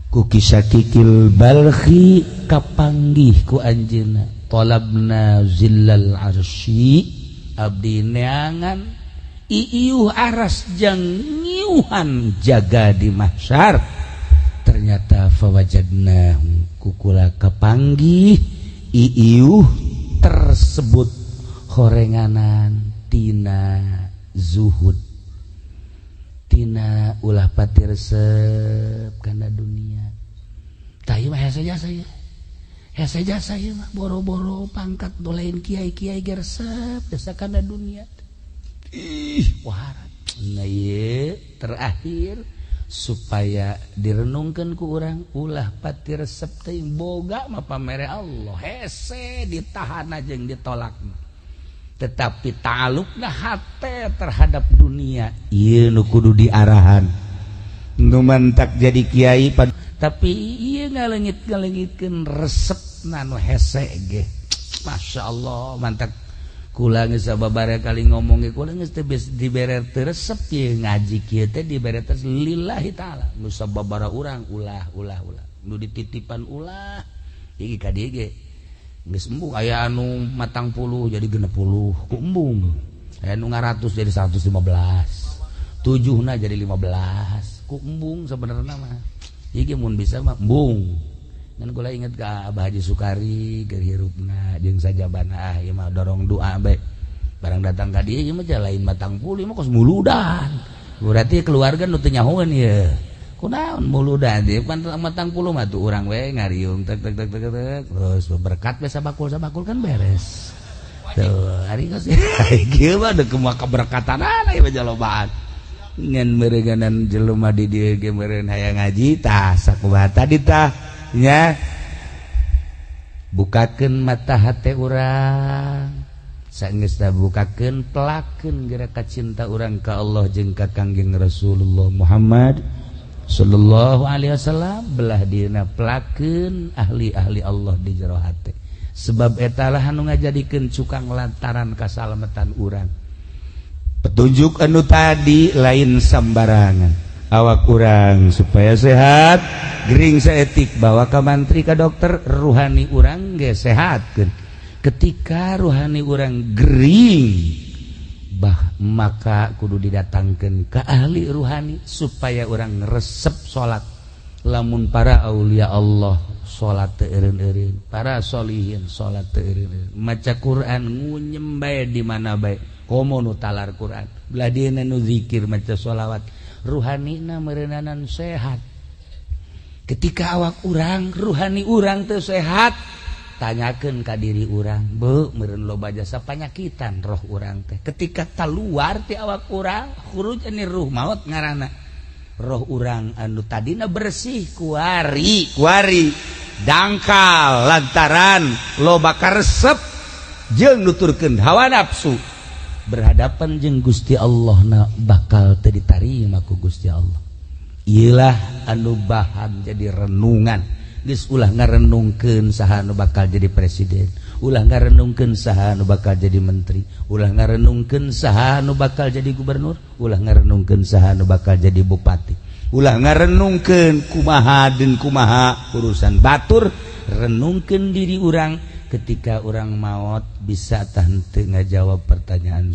ku kisakikil balkhi kapanggih ku anjeunna talabna zillal arsy abdi neangan iiuh aras jang ngiuhan jaga di mahsyar. Ternyata fawajadna kukula kapanggih iiuh tersebut horenganan tina zuhud tina ulah pati resep kana dunia. Tah ieu mah hese jasa ieu, hese jasa ieu mah boro-boro pangkat lain kiai-kiai ge resep jasa kana dunia. Ih wahara. Nah ieu terakhir supaya direnungkeun ku urang ulah pati resep teh boga mah pamere Allah hese ditahan jeung ditolak. Tetapi ta'alukna hate terhadap dunia ieu nu kudu diarahan. Nu mantak jadi kiai tapi ieu ngalengit-ngalengitkeun resepna nu hese ge. Masya Allah mantak kula geus sababaraha kali ngomong ge kula geus teu dibere teu resep ieu ngaji kieu teh dibere teh lillahi taala. Nu sababaraha urang ulah ulah ulah nu dititipan ulah iki ka dieu ge geus embung aya anu 40 jadi 60 ku embung, aya anu 100 jadi 115, 7na jadi 15 ku embung sebenarnya mah. Ieu mun bisa mah embung. Ngan kula inget ka Abah Haji Sukari keur hirupna jeung sajabana ah ieu mah dorong doa bae. Barang datang ka dieu ieu mah lain 40 ieu mah kos muludan. Berarti keluarga nu teu nyahoeun ieu. Kunaon muludan ieu pan 40 mah tuh urang we ngariung tek tek tek tek tek terus berkat we sabakul-sabakul kan beres. Tuh ari geus kieu mah deuk kumaha keberkatanana ieu mah jalobaan. Ngan meureunganan jelema di dieu ge meureun hayang ngaji tah sakumaha tadi tah nya bukakeun mata hate urang saenggeus bukakeun pelakeun geura cinta urang ka Allah jeung ka Kangjeng Rasulullah Muhammad sallallahu alaihi wasallam belah dina pelakeun ahli-ahli Allah di jero hate sebab etalah anu ngajadikeun cukang lantaran kasalamatan urang. Petunjuk anu tadi lain sambarangan awak urang supaya sehat gering saetik bawa ka mantri ka dokter ruhani urang ge sehatkeun. Ketika ruhani urang gering bah maka kudu didatangkeun ka ahli ruhani supaya urang resep salat. Lamun para aulia Allah salat teu eureun-eureun, para solihin salat teu eureun-eureun, maca Quran ngunyem bae di mana bae komo nu talar Quran belah dieuna nu zikir maca sholawat ruhanina meureunana sehat. Ketika awak urang ruhani urang teu sehat tanyakeun ka diri urang beuh meureun loba jasa panyakitan roh urang teh. Ketika kaluar ti awak urang khuruj ani ruh maot ngaranna roh urang anu tadina bersih kuari kuari dangkal lantaran loba karesep jeung nuturkeun hawa nafsu berhadapan jeung Gusti Allah na bakal teu ditarima ku Gusti Allah. Ieulah anu bahan jadi renungan. Geus ulah ngarenungkeun saha anu bakal jadi presiden, ulah ngarenungkeun saha anu bakal jadi menteri, ulah ngarenungkeun saha anu bakal jadi gubernur, ulah ngarenungkeun saha anu bakal jadi bupati, ulah ngarenungkeun kumaha deun kumaha urusan batur. Renungkeun diri urang ketika urang maot bisa tah henteu ngajawab pertanyaan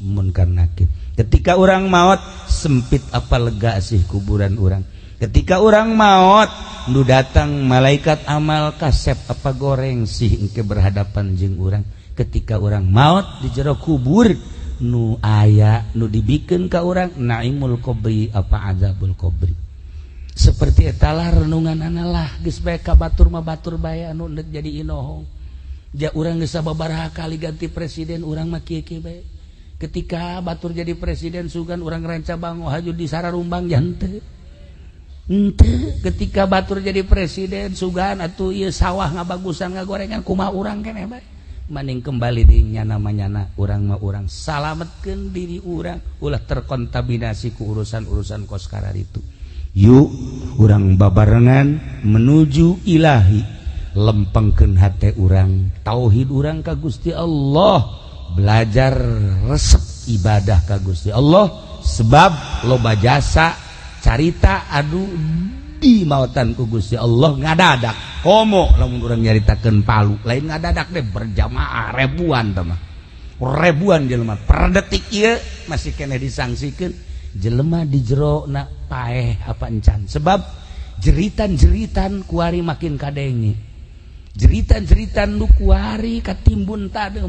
munkar nakir. Ketika urang maot sempit apa lega sih kuburan urang. Ketika urang maot nu datang malaikat amal kasep apa goreng sih engke berhadapan jeung urang. Ketika urang maot di jero kubur nu aya nu dibikeun ka urang naimul qabri apa azabul qabri. Seperti etalah renungan analah geus bae ka batur mah batur bae anu neuk jadi inohong. Ja urang geus sababaraha kali ganti presiden urang mah kieu-kieu bae. Ketika batur jadi presiden sugan urang ranca bango haju di sararumbang jante. Henteu ketika batur jadi presiden sugan atuh ieu sawah ngabagusan ngagorengan kumaha urang keneh bae. Maning kembali di nyana manyana urang mah urang salametkeun diri urang ulah terkontaminasi ku urusan-urusan kos kararitu. Yuk urang babarengan menuju ilahi, lempengkeun hate urang, tauhid urang ka Gusti Allah, Belajar resep ibadah ka Gusti Allah, sebab loba jasa carita aduh di mautan ku Gusti Allah ngadadak. Komo lamun urang nyaritakeun Palu, lain ngadadak deh, berjamaah ribuan teh mah, ribuan jelema per detik ieu masih keneh disangsikeun jelema di jero na paeh apa encan, sebab jeritan-jeritan kuari makin kadenge, jeritan-jeritan nu kuari katimbun tadi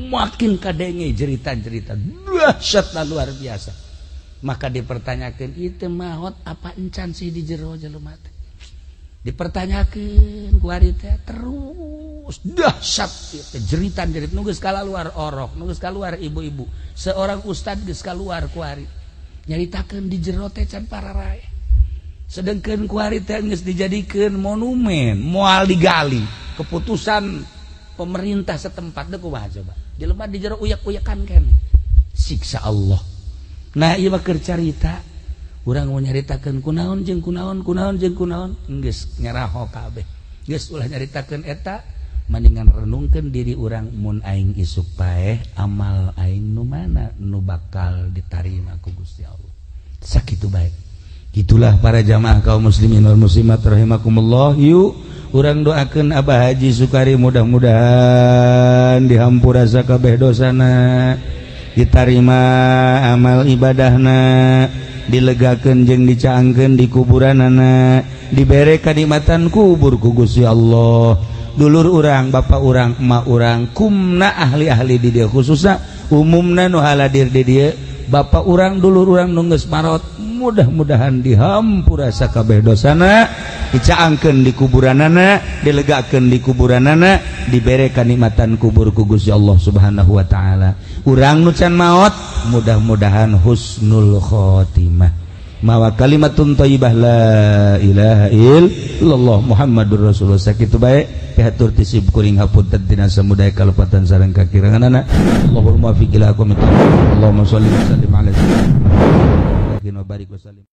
makin kadenge, jeritan-jeritan dahsyat luar biasa. Maka dipertanyakan, itu maot apa encan sih di jero jelema teh? Dipertanyakan kuari teh terus dahsyat jeritan jerit nu geus kaluar orok, nu geus kaluar ibu-ibu, seorang ustad geus kaluar kuari nyaritakeun di jero teh can pararae. Sedangkan kuari teh geus dijadikeun monumen, moal digali, keputusan pemerintah setempat deh. Kumaha coba jelema di jero uyak-uyakan keneh siksa Allah. Nah, ieu mah keur carita urang mau nyaritakeun kunaon jeung kunaon, kunaon jeung kunaon, geus nyaraho kabeh. Geus, ulah nyaritakeun eta, mendingan renungkeun diri urang, mun aing isuk paeh, amal aing nu mana nu bakal ditarima ku Gusti Allah? Sakitu bae. Itulah para jamaah kaum muslimin wal muslimat rahimakumullah. Yuk, urang doakeun Abah Haji Sukari, mudah-mudahan dihampura sakabeh dosana, ditarima amal ibadahna, dilegakeun jeung dicaangkeun di kuburanana, dibere kanikmatan kubur ku Gusti Allah. Dulur urang, bapak urang, emak urang, kumna ahli-ahli di dieu, khususna umumna nu haladir di dieu, bapak urang, dulur urang nu geus marot, mudah-mudahan dihampura sakabeh dosana, dicaangkeun di kuburanana, dilegakeun di kuburanana, dibere kanikmatan kubur ku Gusti Allah Subhanahu wa taala. Urang nu can maot, mudah-mudahan husnul khotimah, mawa kalimatun thayyibah, la ilaha illallah Muhammadur Rasulullah. Sakitu bae pihatur ti sim kuring, hapunten tina samudaya kalepatan sareng kakiranganana. Allahul muwaffiq ila aqwamit. Allahumma shalli wa sallim ala sayyidina wa barik wa sallim.